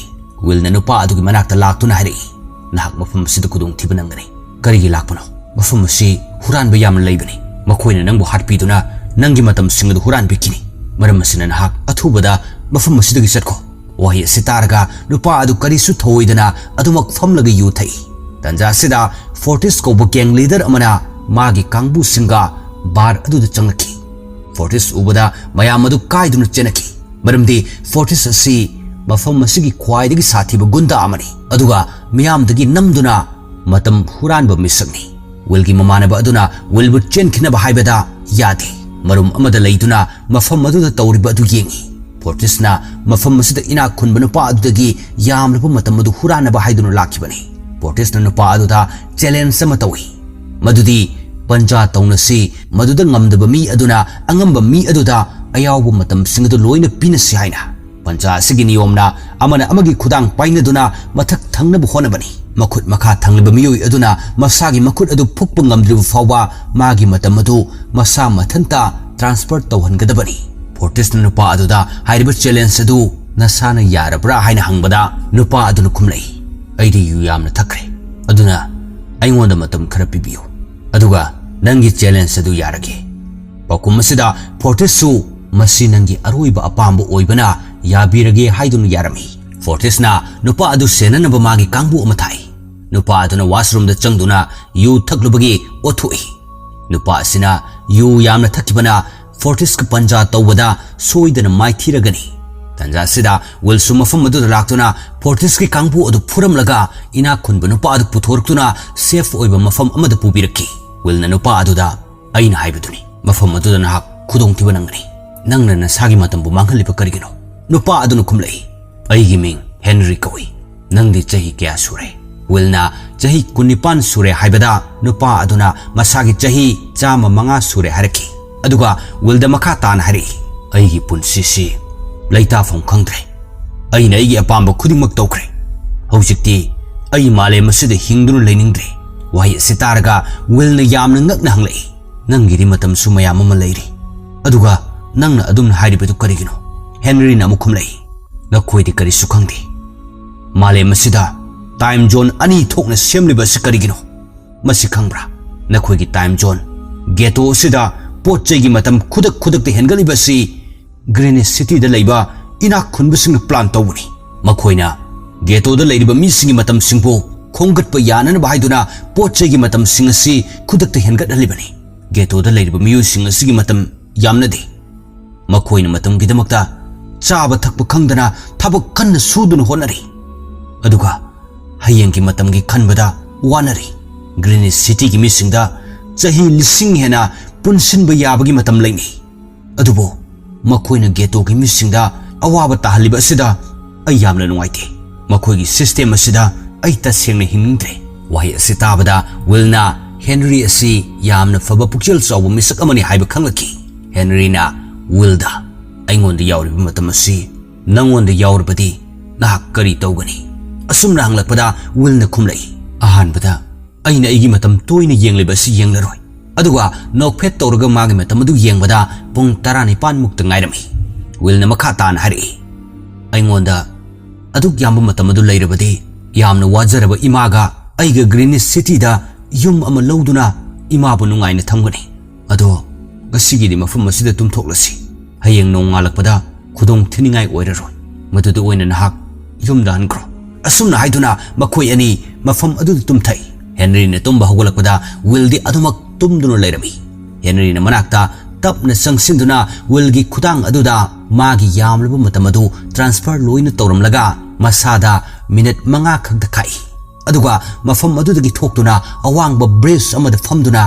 ꯋꯤꯜꯅ ꯅꯨꯄꯥ ꯑꯗꯨꯒꯤ ꯃꯅꯥꯛꯇ ꯂꯥꯛꯇꯨꯅ ꯍꯥꯏꯔꯛꯏ, "ꯅꯍꯥꯛ ꯃꯐꯝ ꯑꯁꯤꯗ ꯈꯨꯗꯣꯡꯊꯤꯕ ꯅꯪꯒꯅꯤ꯫" "ꯀꯔꯤꯒꯤ ꯂꯥꯛꯄꯅꯣ?" "ꯃꯐꯝ ꯑꯁꯤ ꯍꯨꯔꯥꯟꯕ ꯌꯥꯝꯅ ꯂꯩꯕꯅꯤ꯫ ꯃꯈꯣꯏꯅ ꯅꯪꯕꯨ ꯍꯥꯠꯄꯤꯗꯨꯅ ꯅꯪꯒꯤ ꯃꯇꯝꯁꯤꯡ ꯑꯗꯨ ꯍꯨꯔꯥꯟꯕꯤꯈꯤꯅꯤ꯫ ꯃꯔꯝ ꯑꯁꯤꯅ ꯅꯍꯥꯛ ꯑꯊꯨꯕꯗ ꯃꯐꯝ ꯑꯁꯤꯗꯒꯤ ꯆꯠꯈꯣ꯫" ꯋꯥꯍꯩ ꯑꯁꯤ ꯇꯥꯔꯒ ꯅꯨꯄꯥ ꯑꯗꯨ ꯀꯔꯤꯁꯨ ꯊꯧꯑꯣꯏꯗꯅ ꯑꯗꯨꯃꯛ ꯐꯝꯂꯒ ꯌꯨ ꯊꯛꯏ꯫ ꯇꯟꯖꯥ ꯑꯁꯤꯗ ꯐꯣꯔꯇꯤꯁ ꯀꯧꯕ ꯒꯦꯡ ꯂꯤꯗꯔ ꯑꯃꯅ ꯃꯥꯒꯤ ꯀꯥꯡꯕꯨꯁꯤꯡꯒ ꯕꯥꯔ ꯑꯗꯨꯗ ꯆꯪꯂꯛꯈꯤ꯫ ꯐꯣꯔꯇꯤꯁ ꯎꯕꯗ ꯃꯌꯥꯝ ꯑꯗꯨ ꯀꯥꯏꯗꯨꯅ ꯆꯦꯟꯅꯈꯤ, ꯃꯔꯝꯗꯤ ꯐꯣꯔꯇꯤꯁ ꯑꯁꯤ ꯃꯐꯝ ꯑꯁꯤꯒꯤ ꯈ꯭ꯋꯥꯏꯗꯒꯤ ꯁꯥꯊꯤꯕ ꯒꯨꯟꯗꯥ ꯑꯃꯅꯤ, ꯑꯗꯨꯒ ꯃꯤꯌꯥꯝꯗꯒꯤ ꯅꯝꯗꯨꯅ ꯃꯇꯝ ꯍꯨꯔꯥꯟꯕ ꯃꯤꯁꯛꯅꯤ꯫ ꯋꯤꯜꯒꯤ ꯃꯃꯥꯟꯅꯕ ꯑꯗꯨꯅ ꯋꯤꯜꯕꯨ ꯆꯦꯟꯈꯤꯅꯕ ꯍꯥꯏꯕꯗ ꯌꯥꯗꯦ꯫ ꯃꯔꯨꯝ ꯑꯃꯗ ꯂꯩꯗꯨꯅ ꯃꯐꯝ ꯑꯗꯨꯗ ꯇꯧꯔꯤꯕ ꯑꯗꯨ ꯌꯦꯡꯏ꯫ ꯐꯣꯔꯇꯤꯁꯅ ꯃꯐꯝ ꯑꯁꯤꯗ ꯏꯅꯥꯛ ꯈꯨꯟꯕ ꯅꯨꯄꯥ ꯑꯗꯨꯗꯒꯤ ꯌꯥꯝꯂꯕ ꯃꯇꯝ ꯑꯗꯨ ꯍꯨꯔꯥꯟꯅꯕ ꯍꯥꯏꯗꯨꯅ ꯂꯥꯛꯈꯤꯕꯅꯤ꯫ ꯐꯣꯔꯇꯤꯁꯅ ꯅꯨꯄꯥ ꯑꯗꯨꯗ ꯆꯦꯂꯦꯟꯖ ꯑꯃ ꯇꯧꯏ, ꯃꯗꯨꯗꯤ ꯄꯟꯖꯥ ꯇꯧꯅꯁꯤ, ꯃꯗꯨꯗ ꯉꯝꯗꯕ ꯃꯤ ꯑꯗꯨꯅ ꯑꯉꯝꯕ ꯃꯤ ꯑꯗꯨꯗ ꯑꯌꯥꯎꯕ ꯃꯇꯝꯁꯤꯡ ꯑꯗꯨ ꯂꯣꯏꯅ ꯄꯤꯅꯁꯤ ꯍꯥꯏꯅ꯫ ꯄꯟꯖꯥ ꯑꯁꯤꯒꯤ ꯅꯤꯌꯣꯝꯅ ꯑꯃꯅ ꯑꯃꯒꯤ ꯈꯨꯗꯥꯡ ꯄꯥꯏꯅꯗꯨꯅ ꯃꯊꯛ ꯊꯪꯅꯕ ꯍꯣꯠꯅꯕꯅꯤ꯫ ꯃꯈꯨꯠ ꯃꯈꯥ ꯊꯪꯂꯤꯕ ꯃꯤꯑꯣꯏ ꯑꯗꯨꯅ ꯃꯁꯥꯒꯤ ꯃꯈꯨꯠ ꯑꯗꯨ ꯐꯨꯛꯄ ꯉꯝꯗ꯭ꯔꯤꯕ ꯐꯥꯎꯕ ꯃꯥꯒꯤ ꯃꯇꯝ ꯑꯗꯨ ꯃꯁꯥ ꯃꯊꯟꯇ ꯇ꯭ꯔꯥꯟꯁꯐꯔ ꯇꯧꯍꯟꯒꯗꯕꯅꯤ꯫ ꯐꯣꯔꯇꯤꯁꯅ ꯅꯨꯄꯥ ꯑꯗꯨꯗ ꯍꯥꯏꯔꯤꯕ ꯆꯦꯂꯦꯟꯖ ꯑꯗꯨ ꯅꯁꯥꯅ ꯌꯥꯔꯕ꯭ꯔꯥ ꯍꯥꯏꯅ ꯍꯪꯕꯗ ꯅꯨꯄꯥ ꯑꯗꯨꯅ ꯈꯨꯝꯂꯛꯏ, "ꯑꯩꯗꯤ ꯌꯨ ꯌꯥꯝꯅ ꯊꯛꯈ꯭ꯔꯦ, ꯑꯗꯨꯅ ꯑꯩꯉꯣꯟꯗ ꯃꯇꯝ ꯈꯔ ꯄꯤꯕꯤꯌꯨ, ꯑꯗꯨꯒ ꯅꯪꯒꯤ ꯆꯦꯂꯦꯟꯖ ꯑꯗꯨ ꯌꯥꯔꯒꯦ꯫" ꯄꯥꯎꯈꯨꯝ ꯑꯁꯤꯗ ꯐꯣꯔꯇꯤꯁꯁꯨ, "ꯃꯁꯤ ꯅꯪꯒꯤ ꯑꯔꯣꯏꯕ ꯑꯄꯥꯝꯕ ꯑꯣꯏꯕꯅ ꯌꯥꯕꯤꯔꯒꯦ" ꯍꯥꯏꯗꯨꯅ ꯌꯥꯔꯝꯃꯤ꯫ ꯐꯣꯔꯇꯤꯁꯅ ꯅꯨꯄꯥ ꯑꯗꯨ ꯁꯦꯟꯅꯅꯕ ꯃꯥꯒꯤ ꯀꯥꯡꯕꯨ ꯑꯃ ꯊꯥꯏ꯫ ꯅꯨꯄꯥ ꯑꯗꯨꯅ ꯋꯥꯁꯔꯨꯝꯗ ꯆꯪꯗꯨꯅ ꯌꯨ ꯊꯛꯂꯨꯕꯒꯤ ꯑꯣꯊꯣꯛꯏ꯫ ꯅꯨꯄꯥ ꯑꯁꯤꯅ ꯌꯨ ꯌꯥꯝꯅ ꯊꯛꯈꯤꯕꯅ ꯐꯣꯔꯇꯤꯁꯀ ꯄꯟꯖꯥ ꯇꯧꯕꯗ ꯁꯣꯏꯗꯅ ꯃꯥꯏꯊꯤꯔꯒꯅꯤ꯫ ꯇꯟꯖꯥ ꯑꯁꯤꯗ ꯋꯤꯜꯁꯨ ꯃꯐꯝ ꯑꯗꯨꯗ ꯂꯥꯛꯇꯨꯅ ꯐꯣꯔꯇꯤꯁꯀꯤ ꯀꯥꯡꯕꯨ ꯑꯗꯨ ꯐꯨꯔꯝꯂꯒ ꯏꯅꯥꯛ ꯈꯨꯟꯕ ꯅꯨꯄꯥ ꯑꯗꯨ ꯄꯨꯊꯣꯔꯛꯇꯨꯅ ꯁꯦꯐ ꯑꯣꯏꯕ ꯃꯐꯝ ꯑꯃꯗ ꯄꯨꯕꯤꯔꯛꯈꯤ꯫ ꯋꯤꯜꯅ ꯅꯨꯄꯥ ꯑꯗꯨꯗ, "ꯑꯩꯅ ꯍꯥꯏꯕꯗꯨꯅꯤ, ꯃꯐꯝ ꯑꯗꯨꯗ ꯅꯍꯥꯛ ꯈꯨꯗꯣꯡꯊꯤꯕ ꯅꯪꯒꯅꯤ꯫ ꯅꯪꯅ ꯅꯁꯥꯒꯤ ꯃꯇꯝꯕꯨ ꯃꯥꯡꯍꯜꯂꯤꯕ ꯀꯔꯤꯒꯤꯅꯣ?" ꯅꯨꯄꯥ ꯑꯗꯨꯅ ꯈꯨꯝꯂꯛꯏ, "ꯑꯩꯒꯤ ꯃꯤꯡ ꯍꯦꯟꯔꯤ ꯀꯧꯏ꯫ ꯅꯪꯗꯤ ꯆꯍꯤ ꯀꯌꯥ ꯁꯨꯔꯦ?" ꯋꯤꯜꯅ, "ꯆꯍꯤ ꯀꯨꯟꯅꯤꯄꯥꯟ ꯁꯨꯔꯦ" ꯍꯥꯏꯕꯗ ꯅꯨꯄꯥ ꯑꯗꯨꯅ ꯃꯁꯥꯒꯤ ꯆꯍꯤ ꯆꯥꯝꯃ ꯃꯉꯥ ꯁꯨꯔꯦ ꯍꯥꯏꯔꯛꯈꯤ꯫ ꯑꯗꯨꯒ ꯋꯤꯜꯗ ꯃꯈꯥ ꯇꯥꯅ ꯍꯥꯏꯔꯛꯏ, "ꯑꯩꯒꯤ ꯄꯨꯟꯁꯤꯁꯤ ꯂꯩꯇꯥꯐꯝ ꯈꯪꯗ꯭ꯔꯦ꯫ ꯑꯩꯅ ꯑꯩꯒꯤ ꯑꯄꯥꯝꯕ ꯈꯨꯗꯤꯡꯃꯛ ꯇꯧꯈ꯭ꯔꯦ꯫ ꯍꯧꯖꯤꯛꯇꯤ ꯑꯩ ꯃꯥꯂꯦꯝ ꯑꯁꯤꯗ ꯍꯤꯡꯗꯨꯅ ꯂꯩꯅꯤꯡꯗ꯭ꯔꯦ꯫" ꯋꯥꯍꯩ ꯑꯁꯤ ꯇꯥꯔꯒ ꯋꯤꯜꯅ ꯌꯥꯝꯅ ꯉꯛꯅ ꯍꯪꯂꯛꯏ, "ꯅꯪꯒꯤꯗꯤ ꯃꯇꯝꯁꯨ ꯃꯌꯥꯝ ꯑꯃ ꯂꯩꯔꯤ, ꯑꯗꯨꯒ ꯅꯪꯅ ꯑꯗꯨꯝꯅ ꯍꯥꯏꯔꯤꯕꯗꯨ ꯀꯔꯤꯒꯤꯅꯣ?" ꯍꯦꯟꯔꯤꯅ ꯑꯃꯨꯛ ꯈꯨꯝꯂꯛꯏ, "ꯅꯈꯣꯏꯗꯤ ꯀꯔꯤꯁꯨ ꯈꯪꯗꯦ꯫ ꯃꯥꯂꯦꯝ ꯑꯁꯤꯗ ꯇꯥꯏꯝ ꯖꯣꯟ ꯑꯅꯤ ꯊꯣꯛꯅ ꯁꯦꯝꯂꯤꯕ ꯑꯁꯤ ꯀꯔꯤꯒꯤꯅꯣ? ꯃꯁꯤ ꯈꯪꯕ꯭ꯔꯥ? ꯅꯈꯣꯏꯒꯤ ꯇꯥꯏꯝ ꯖꯣꯟ, ꯒꯦꯇꯣ ꯑꯁꯤꯗ ꯄꯣꯠ ꯆꯩꯒꯤ ꯃꯇꯝ ꯈꯨꯗꯛ ꯈꯨꯗꯛꯇ ꯍꯦꯟꯒꯠꯂꯤꯕ ꯑꯁꯤ ꯒ꯭ꯔꯦꯅꯤꯁ ꯁꯤꯇꯤꯗ ꯂꯩꯕ ꯏꯅꯥꯛ ꯈꯨꯟꯕꯁꯤꯡꯅ ꯄ꯭ꯂꯥꯟ ꯇꯧꯕꯅꯤ꯫ ꯃꯈꯣꯏꯅ ꯒꯦꯇꯣꯗ ꯂꯩꯔꯤꯕ ꯃꯤꯁꯤꯡꯒꯤ ꯃꯇꯝꯁꯤꯡꯕꯨ ꯈꯣꯝꯒꯠꯄ ꯌꯥꯅꯅꯕ ꯍꯥꯏꯗꯨꯅ ꯄꯣꯠ ꯆꯩꯒꯤ ꯃꯇꯝꯁꯤꯡ ꯑꯁꯤ ꯈꯨꯗꯛꯇ ꯍꯦꯟꯒꯠꯍꯜꯂꯤꯕꯅꯤ꯫ ꯒꯦꯇꯣꯗ ꯂꯩꯔꯤꯕ ꯃꯤꯑꯣꯏꯁꯤꯡ ꯑꯁꯤꯒꯤ ꯃꯇꯝ ꯌꯥꯝꯅꯗꯦ꯫ ꯃꯈꯣꯏꯅ ꯃꯇꯝꯒꯤꯗꯃꯛꯇ ꯆꯥꯕ ꯊꯛꯄ ꯈꯪꯗꯅ ꯊꯕꯛ ꯀꯟꯅ ꯁꯨꯗꯨꯅ ꯍꯣꯠꯅꯔꯤ꯫ ꯑꯗꯨꯒ ꯍꯌꯦꯡꯒꯤ ꯃꯇꯝꯒꯤ ꯈꯟꯕꯗ ꯋꯥꯅꯔꯤ꯫ ꯒ꯭ꯔꯤꯅꯤꯁ ꯁꯤꯇꯤꯒꯤ ꯃꯤꯁꯤꯡꯗ ꯆꯍꯤ ꯂꯤꯁꯤꯡ ꯍꯦꯟꯅ ꯄꯨꯟꯁꯤꯟꯕ ꯌꯥꯕꯒꯤ ꯃꯇꯝ ꯂꯩꯅꯩ꯫ ꯑꯗꯨꯕꯨ ꯃꯈꯣꯏꯅ ꯒꯦꯇꯣꯒꯤ ꯃꯤꯁꯤꯡꯗ ꯑꯋꯥꯕ ꯇꯥꯍꯜꯂꯤꯕ ꯑꯁꯤꯗ ꯑꯩ ꯌꯥꯝꯅ ꯅꯨꯡꯉꯥꯏꯇꯦ꯫ ꯃꯈꯣꯏꯒꯤ ꯁꯤꯁꯇꯦꯝ ꯑꯁꯤꯗ ꯑꯩ ꯇꯁꯦꯡꯅ ꯍꯤꯡꯅꯤꯡꯗ꯭ꯔꯦ꯫ ꯋꯥꯍꯩ ꯑꯁꯤ ꯇꯥꯕꯗ ꯋꯤꯜꯅ ꯍꯦꯅꯔꯤ ꯑꯁꯤ ꯌꯥꯝꯅ ꯐꯕ ꯄꯨꯛꯆꯦꯜ ꯆꯥꯎꯕ ꯃꯤꯁꯛ ꯑꯃꯅꯤ ꯍꯥꯏꯕ ꯈꯪꯂꯛꯈꯤ꯫ ꯍꯦꯅꯔꯤꯅ ꯋꯤꯜꯗ, "ꯑꯩꯉꯣꯟꯗ ꯌꯥꯎꯔꯤꯕ ꯃꯇꯝ ꯑꯁꯤ ꯅꯪꯉꯣꯟꯗ ꯌꯥꯎꯔꯕꯗꯤ ꯅꯍꯥꯛ ꯀꯔꯤ ꯇꯧꯒꯅꯤ?" ꯑꯁꯨꯝꯅ ꯍꯪꯂꯛꯄꯗ ꯋꯤꯜꯅ ꯈꯨꯝꯂꯛꯏ, "ꯑꯍꯥꯟꯕꯗ ꯑꯩꯅ ꯑꯩꯒꯤ ꯃꯇꯝ ꯇꯣꯏꯅ ꯌꯦꯡꯂꯤꯕ ꯑꯁꯤ ꯌꯦꯡꯂꯔꯣꯏ꯫" ꯑꯗꯨꯒ ꯅꯣꯛꯐꯦꯠ ꯇꯧꯔꯒ ꯃꯥꯒꯤ ꯃꯇꯝ ꯑꯗꯨ ꯌꯦꯡꯕꯗ ꯄꯨꯡ ꯇꯔꯥꯅꯤꯄꯥꯟ ꯃꯨꯛꯇ ꯉꯥꯏꯔꯝꯃꯤ꯫ ꯋꯤꯜꯅ ꯃꯈꯥ ꯇꯥꯅ ꯍꯥꯏꯔꯛꯏ, "ꯑꯩꯉꯣꯟꯗ ꯑꯗꯨꯛ ꯌꯥꯝꯕ ꯃꯇꯝ ꯑꯗꯨ ꯂꯩꯔꯕꯗꯤ ꯌꯥꯝꯅ ꯋꯥꯖꯔꯕ ꯏꯃꯥꯒ ꯑꯩꯒ ꯒ꯭ꯔꯤꯅꯤꯁ ꯁꯤꯇꯤꯗ ꯌꯨꯝ ꯑꯃ ꯂꯧꯗꯨꯅ ꯏꯃꯥꯕꯨ ꯅꯨꯡꯉꯥꯏꯅ ꯊꯝꯒꯅꯤ꯫ ꯑꯗꯣ ꯉꯁꯤꯒꯤꯗꯤ ꯃꯐꯝ ꯑꯁꯤꯗ ꯇꯨꯝꯊꯣꯛꯂꯁꯤ꯫ ꯍꯌꯦꯡ ꯅꯣꯡꯉꯥꯜꯂꯛꯄꯗ ꯈꯨꯗꯣꯡ ꯊꯤꯅꯤꯡꯉꯥꯏ ꯑꯣꯏꯔꯔꯣꯏ꯫ ꯃꯗꯨꯗ ꯑꯣꯏꯅ ꯅꯍꯥꯛ ꯌꯨꯝꯗ ꯍꯟꯈ꯭ꯔꯣ꯫" ꯑꯁꯨꯝꯅ ꯍꯥꯏꯗꯨꯅ ꯃꯈꯣꯏ ꯑꯅꯤ ꯃꯐꯝ ꯑꯗꯨꯗ ꯇꯨꯝꯊꯩ꯫ ꯍꯦꯅꯔꯤꯅ ꯇꯨꯝꯕ ꯍꯧꯒꯠꯂꯛꯄꯗ ꯋꯤꯜꯗꯤ ꯑꯗꯨꯃꯛ ꯇꯨꯝꯗꯨꯅ ꯂꯩꯔꯝꯃꯤ꯫ ꯍꯦꯅꯔꯤꯅ ꯃꯅꯥꯛꯇ ꯇꯞꯅ ꯆꯪꯁꯤꯟꯗꯨꯅ ꯋꯤꯜꯒꯤ ꯈꯨꯗꯥꯡ ꯑꯗꯨꯗ ꯃꯥꯒꯤ ꯌꯥꯝꯂꯕ ꯃꯇꯝ ꯑꯗꯨ ꯇ꯭ꯔꯥꯟꯁꯐꯔ ꯂꯣꯏꯅ ꯇꯧꯔꯝꯂꯒ ꯃꯁꯥꯗ ꯃꯤꯅꯠ ꯃꯉꯥ ꯈꯛꯇ ꯈꯥꯛꯏ꯫ ꯑꯗꯨꯒ ꯃꯐꯝ ꯑꯗꯨꯗꯒꯤ ꯊꯣꯛꯇꯨꯅ ꯑꯋꯥꯡꯕ ꯕ꯭ꯔꯤꯖ ꯑꯃꯗ ꯐꯝꯗꯨꯅ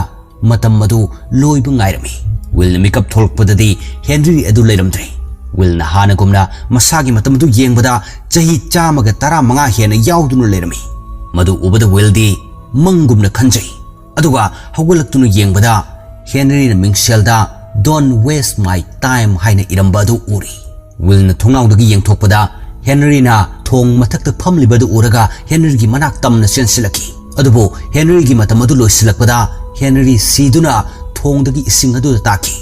ꯃꯇꯝ ꯑꯗꯨ ꯂꯣꯏꯕ ꯉꯥꯏꯔꯝꯃꯤ꯫ ꯋꯤꯜꯅ ꯃꯤꯀꯞ ꯊꯣꯛꯂꯛꯄꯗꯗꯤ ꯍꯦꯅꯔꯤ ꯑꯗꯨ ꯂꯩꯔꯝꯗ꯭ꯔꯦ꯫ ꯋꯤꯜꯅ ꯍꯥꯟꯅꯒꯨꯝꯅ ꯃꯁꯥꯒꯤ ꯃꯇꯝ ꯑꯗꯨ ꯌꯦꯡꯕꯗ ꯆꯍꯤ ꯆꯥꯝꯃꯒ ꯇꯔꯥꯃꯉꯥ ꯍꯦꯟꯅ ꯌꯥꯎꯗꯨꯅ ꯂꯩꯔꯝꯃꯤ꯫ ꯃꯗꯨ ꯎꯕꯗ ꯋꯤꯜꯗꯤ ꯃꯪꯒꯨꯝꯅ ꯈꯟꯖꯩ꯫ ꯑꯗꯨꯒ ꯍꯧꯒꯠꯂꯛꯇꯨꯅ ꯌꯦꯡꯕꯗ ꯍꯦꯅꯔꯤꯅ ꯃꯤꯡꯁꯦꯜꯗ "Don't waste my time" ꯍꯥꯏꯅ ꯏꯔꯝꯕ ꯑꯗꯨ ꯎꯔꯤ꯫ ꯋꯤꯜꯅ ꯊꯣꯡꯅꯥꯎꯗꯒꯤ ꯌꯦꯡꯊꯣꯛꯄꯗ ꯍꯦꯅꯔꯤꯅ ꯊꯣꯡ ꯃꯊꯛꯇ ꯐꯝꯂꯤꯕ ꯑꯗꯨ ꯎꯔꯒ ꯍꯦꯅꯔꯤꯒꯤ ꯃꯅꯥꯛ ꯇꯝꯅ ꯆꯦꯟꯁꯤꯜꯂꯛꯈꯤ꯫ ꯑꯗꯨꯕꯨ ꯍꯦꯅꯔꯤꯒꯤ ꯃꯇꯝ ꯑꯗꯨ ꯂꯣꯏꯁꯤꯜꯂꯛꯄꯗ ꯍꯦꯅꯔꯤ ꯁꯤꯗꯨꯅ ꯊꯣꯡꯗꯒꯤ ꯏꯁꯤꯡ ꯑꯗꯨꯗ ꯇꯥꯈꯤ꯫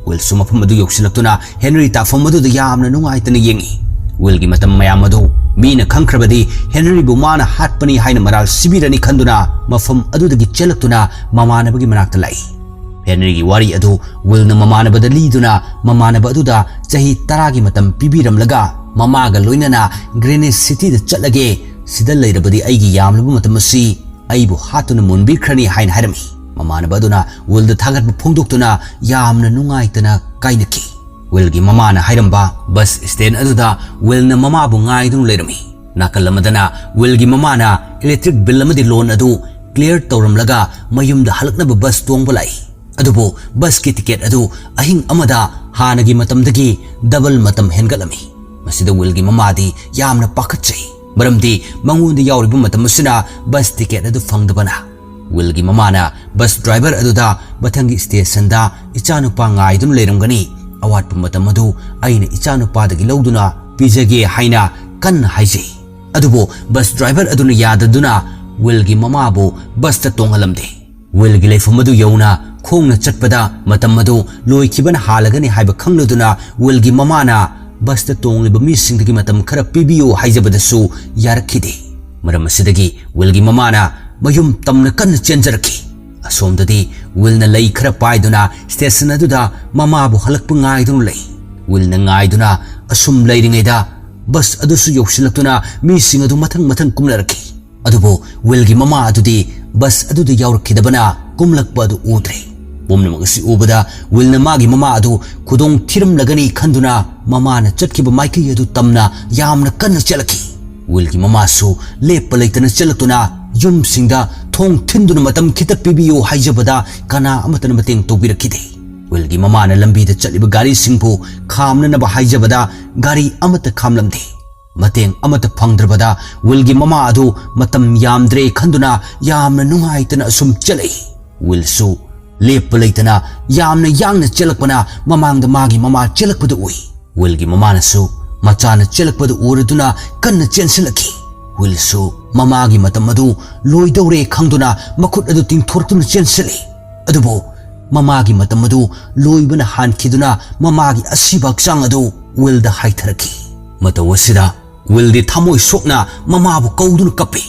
ꯋꯤꯜꯁꯨ ꯃꯐꯝ ꯑꯗꯨ ꯌꯧꯁꯤꯜꯂꯛꯇꯨꯅ ꯍꯦꯅꯔꯤ ꯇꯥꯐꯝ ꯑꯗꯨꯗ ꯌꯥꯝꯅ ꯅꯨꯡꯉꯥꯏꯇꯅ ꯌꯦꯡꯉꯤ꯫ ꯋꯤꯜꯒꯤ ꯃꯇꯝ ꯃꯌꯥꯝ ꯑꯗꯨ ꯃꯤꯅ ꯈꯪꯈ꯭ꯔꯕꯗꯤ ꯍꯦꯅꯔꯤꯕꯨ ꯃꯥꯅ ꯍꯥꯠꯄꯅꯤ ꯍꯥꯏꯅ ꯃꯔꯥꯜ ꯁꯤꯕꯤꯔꯅꯤ ꯈꯟꯗꯨꯅ ꯃꯐꯝ ꯑꯗꯨꯗꯒꯤ ꯆꯦꯜꯂꯛꯇꯨꯅ ꯃꯃꯥꯟꯅꯕꯒꯤ ꯃꯅꯥꯛꯇ ꯂꯥꯛꯏ꯫ ꯍꯦꯅꯔꯤꯒꯤ ꯋꯥꯔꯤ ꯑꯗꯨ ꯋꯤꯜꯅ ꯃꯃꯥꯟꯅꯕꯗ ꯂꯤꯗꯨꯅ, ꯃꯃꯥꯟꯅꯕ ꯑꯗꯨꯗ ꯆꯍꯤ ꯇꯔꯥꯒꯤ ꯃꯇꯝ ꯄꯤꯕꯤꯔꯝꯂꯒ, ꯃꯃꯥꯒ ꯂꯣꯏꯅꯅ ꯒ꯭ꯔꯦꯅꯤꯁ ꯁꯤꯇꯤꯗ ꯆꯠꯂꯒꯦ, ꯁꯤꯗ ꯂꯩꯔꯕꯗꯤ ꯑꯩꯒꯤ ꯌꯥꯝꯂꯕ ꯃꯇꯝ ꯑꯁꯤ ꯑꯩꯕꯨ ꯍꯥꯠꯇꯨꯅ ꯃꯨꯟꯕꯤꯈ꯭ꯔꯅꯤ ꯍꯥꯏꯅ ꯍꯥꯏꯔꯝꯃꯤ꯫ ꯃꯃꯥꯟꯅꯕ ꯑꯗꯨꯅ ꯋꯤꯜꯗ ꯊꯥꯒꯠꯄ ꯐꯣꯡꯗꯣꯛꯇꯨꯅ ꯌꯥꯝꯅ ꯅꯨꯡꯉꯥꯏꯇꯅ ꯀꯥꯏꯅꯈꯤ꯫ ꯋꯤꯜꯒꯤ ꯃꯃꯥꯅ ꯍꯥꯏꯔꯝꯕ ꯕꯁ ꯁ꯭ꯇꯦꯟ ꯑꯗꯨꯗ ꯋꯤꯜꯅ ꯃꯃꯥꯕꯨ ꯉꯥꯏꯗꯨꯅ ꯂꯩꯔꯝꯃꯤ꯫ ꯅꯥꯀꯜ ꯑꯃꯗꯅ ꯋꯤꯜꯒꯤ ꯃꯃꯥꯅ ꯏꯂꯦꯛꯇ꯭ꯔꯤꯛ ꯕꯤꯜ ꯑꯃꯗꯤ ꯂꯣꯟ ꯑꯗꯨ ꯀ꯭ꯂꯤꯌꯔ ꯇꯧꯔꯝꯂꯒ ꯃꯌꯨꯝꯗ ꯍꯜꯂꯛꯅꯕ ꯕꯁ ꯇꯣꯡꯕ ꯂꯥꯛꯏ꯫ ꯑꯗꯨꯕꯨ ꯕꯁꯀꯤ ꯇꯤꯀꯦꯠ ꯑꯗꯨ ꯑꯍꯤꯡ ꯑꯃꯗ ꯍꯥꯟꯅꯒꯤ ꯃꯇꯝꯗꯒꯤ ꯗꯕꯜ ꯃꯇꯝ ꯍꯦꯟꯒꯠꯂꯝꯃꯤ꯫ ꯃꯁꯤꯗ ꯋꯤꯜꯒꯤ ꯃꯃꯥꯗꯤ ꯌꯥꯝꯅ ꯄꯥꯈꯠꯆꯩ, ꯃꯔꯝꯗꯤ ꯃꯉꯣꯟꯗ ꯌꯥꯎꯔꯤꯕ ꯃꯇꯝ ꯑꯁꯤꯅ ꯕꯁ ꯇꯤꯀꯦꯠ ꯑꯗꯨ ꯐꯪꯗꯕꯅ꯫ ꯋꯤꯜꯒꯤ ꯃꯃꯥꯅ ꯕꯁ ꯗ꯭ꯔꯥꯏꯚꯔ ꯑꯗꯨꯗ ꯃꯊꯪꯒꯤ ꯁ꯭ꯇꯦꯁꯟꯗ ꯏꯆꯥꯅꯨꯄꯥ ꯉꯥꯏꯗꯨꯅ ꯂꯩꯔꯝꯒꯅꯤ, ꯑꯋꯥꯠꯄ ꯃꯇꯝ ꯑꯗꯨ ꯑꯩꯅ ꯏꯆꯥꯅꯨꯄꯥꯗꯒꯤ ꯂꯧꯗꯨꯅ ꯄꯤꯖꯒꯦ ꯍꯥꯏꯅ ꯀꯟꯅ ꯍꯥꯏꯖꯩ꯫ ꯑꯗꯨꯕꯨ ꯕꯁ ꯗ꯭ꯔꯥꯏꯚꯔ ꯑꯗꯨꯅ ꯌꯥꯗꯗꯨꯅ ꯋꯤꯜꯒꯤ ꯃꯃꯥꯕꯨ ꯕꯁꯇ ꯇꯣꯡꯍꯜꯂꯝꯗꯦ꯫ ꯋꯤꯜꯒꯤ ꯂꯩꯐꯝ ꯑꯗꯨ ꯌꯧꯅ ꯈꯣꯡꯅ ꯆꯠꯄꯗ ꯃꯇꯝ ꯑꯗꯨ ꯂꯣꯏꯈꯤꯕꯅ ꯍꯥꯜꯂꯒꯅꯤ ꯍꯥꯏꯕ ꯈꯪꯂꯗꯨꯅ ꯋꯤꯜꯒꯤ ꯃꯃꯥꯅ ꯕꯁꯇ ꯇꯣꯡꯂꯤꯕ ꯃꯤꯁꯤꯡꯗꯒꯤ ꯃꯇꯝ ꯈꯔ ꯄꯤꯕꯤꯌꯨ ꯍꯥꯏꯖꯕꯗꯁꯨ ꯌꯥꯔꯛꯈꯤꯗꯦ꯫ ꯃꯔꯝ ꯑꯁꯤꯗꯒꯤ ꯋꯤꯜꯒꯤ ꯃꯃꯥꯅ ꯃꯌꯨꯝ ꯇꯝꯅ ꯀꯟꯅ ꯆꯦꯟꯖꯔꯛꯈꯤ꯫ ꯑꯁꯣꯝꯗꯗꯤ ꯋꯤꯜꯅ ꯂꯩ ꯈꯔ ꯄꯥꯏꯗꯨꯅ ꯁ꯭ꯇꯦꯁꯟ ꯑꯗꯨꯗ ꯃꯃꯥꯕꯨ ꯍꯜꯂꯛꯄ ꯉꯥꯏꯗꯨꯅ ꯂꯩ꯫ ꯋꯤꯜꯅ ꯉꯥꯏꯗꯨꯅ ꯑꯁꯨꯝ ꯂꯩꯔꯤꯉꯩꯗ ꯕꯁ ꯑꯗꯨꯁꯨ ꯌꯧꯁꯤꯜꯂꯛꯇꯨꯅ ꯃꯤꯁꯤꯡ ꯑꯗꯨ ꯃꯊꯪ ꯃꯊꯪ ꯀꯨꯝꯅꯔꯛꯈꯤ꯫ ꯑꯗꯨꯕꯨ ꯋꯤꯜꯒꯤ ꯃꯃꯥ ꯑꯗꯨꯗꯤ ꯕꯁ ꯑꯗꯨꯗ ꯌꯥꯎꯔꯛꯈꯤꯗꯕꯅ ꯀꯨꯝꯂꯛꯄ ꯑꯗꯨ ꯎꯗ꯭ꯔꯦ꯫ ꯄꯨꯝꯅꯃꯛ ꯑꯁꯤ ꯎꯕꯗ ꯋꯤꯜꯅ ꯃꯥꯒꯤ ꯃꯃꯥ ꯑꯗꯨ ꯈꯨꯗꯣꯡ ꯊꯤꯔꯝꯂꯒꯅꯤ ꯈꯟꯗꯨꯅ ꯃꯃꯥꯅ ꯆꯠꯈꯤꯕ ꯃꯥꯏꯀꯩ ꯑꯗꯨ ꯇꯝꯅ ꯌꯥꯝꯅ ꯀꯟꯅ ꯆꯦꯜꯂꯛꯈꯤ꯫ ꯋꯤꯜꯒꯤ ꯃꯃꯥꯁꯨ ꯂꯦꯞꯄ ꯂꯩꯇꯅ ꯆꯦꯜꯂꯛꯇꯨꯅ ꯌꯨꯝꯁꯤꯡꯗ ꯊꯣꯡ ꯊꯤꯟꯗꯨꯅ ꯃꯇꯝ ꯈꯤꯇ ꯄꯤꯕꯤꯌꯨ ꯍꯥꯏꯖꯕꯗ ꯀꯅꯥ ꯑꯃꯠꯇꯅ ꯃꯇꯦꯡ ꯇꯧꯕꯤꯔꯛꯈꯤꯗꯦ꯫ ꯋꯤꯜꯒꯤ ꯃꯃꯥꯅ ꯂꯝꯕꯤꯗ ꯆꯠꯂꯤꯕ ꯒꯥꯔꯤꯁꯤꯡꯕꯨ ꯈꯥꯝꯅꯅꯕ ꯍꯥꯏꯖꯕꯗ ꯒꯥꯔꯤ ꯑꯃꯠꯇ ꯈꯥꯝꯂꯝꯗꯦ꯫ ꯃꯇꯦꯡ ꯑꯃꯠꯇ ꯐꯪꯗ꯭ꯔꯕꯗ ꯋꯤꯜꯒꯤ ꯃꯃꯥ ꯑꯗꯨ ꯃꯇꯝ ꯌꯥꯝꯗ꯭ꯔꯦ ꯈꯟꯗꯨꯅ ꯌꯥꯝꯅ ꯅꯨꯡꯉꯥꯏꯇꯅ ꯑꯁꯨꯝ ꯆꯦꯜꯂꯛꯏ꯫ ꯋꯤꯜꯁꯨ ꯂꯦꯞꯄ ꯂꯩꯇꯅ ꯌꯥꯝꯅ ꯌꯥꯡꯅ ꯆꯦꯜꯂꯛꯄꯅ ꯃꯃꯥꯡꯗ ꯃꯥꯒꯤ ꯃꯃꯥ ꯆꯦꯜꯂꯛꯄꯗꯨ ꯎꯏ꯫ ꯋꯤꯜꯒꯤ ꯃꯃꯥꯅꯁꯨ ꯃꯆꯥꯅ ꯆꯦꯜꯂꯛꯄꯗꯨ ꯎꯔꯗꯨꯅ ꯀꯟꯅ ꯆꯦꯟꯁꯤꯜꯂꯛꯈꯤ꯫ ꯋꯤꯜꯁꯨ ꯃꯃꯥꯒꯤ ꯃꯇꯝ ꯑꯗꯨ ꯂꯣꯏꯗꯧꯔꯦ ꯈꯪꯗꯨꯅ ꯃꯈꯨꯠ ꯑꯗꯨ ꯇꯤꯡꯊꯣꯔꯛꯇꯨꯅ ꯆꯦꯟꯁꯤꯜꯂꯤ꯫ ꯑꯗꯨꯕꯨ ꯃꯃꯥꯒꯤ ꯃꯇꯝ ꯑꯗꯨ ꯂꯣꯏꯕꯅ ꯍꯥꯟꯈꯤꯗꯨꯅ ꯃꯃꯥꯒꯤ ꯑꯁꯤꯕ ꯍꯛꯆꯥꯡ ꯑꯗꯨ ꯋꯤꯜꯗ ꯍꯥꯏꯊꯔꯛꯈꯤ꯫ ꯃꯇꯧ ꯑꯁꯤꯗ ꯋꯤꯜꯗꯤ ꯊꯃꯣꯏ ꯁꯣꯛꯅ ꯃꯃꯥꯕꯨ ꯀꯧꯗꯨꯅ ꯀꯞꯄꯤ꯫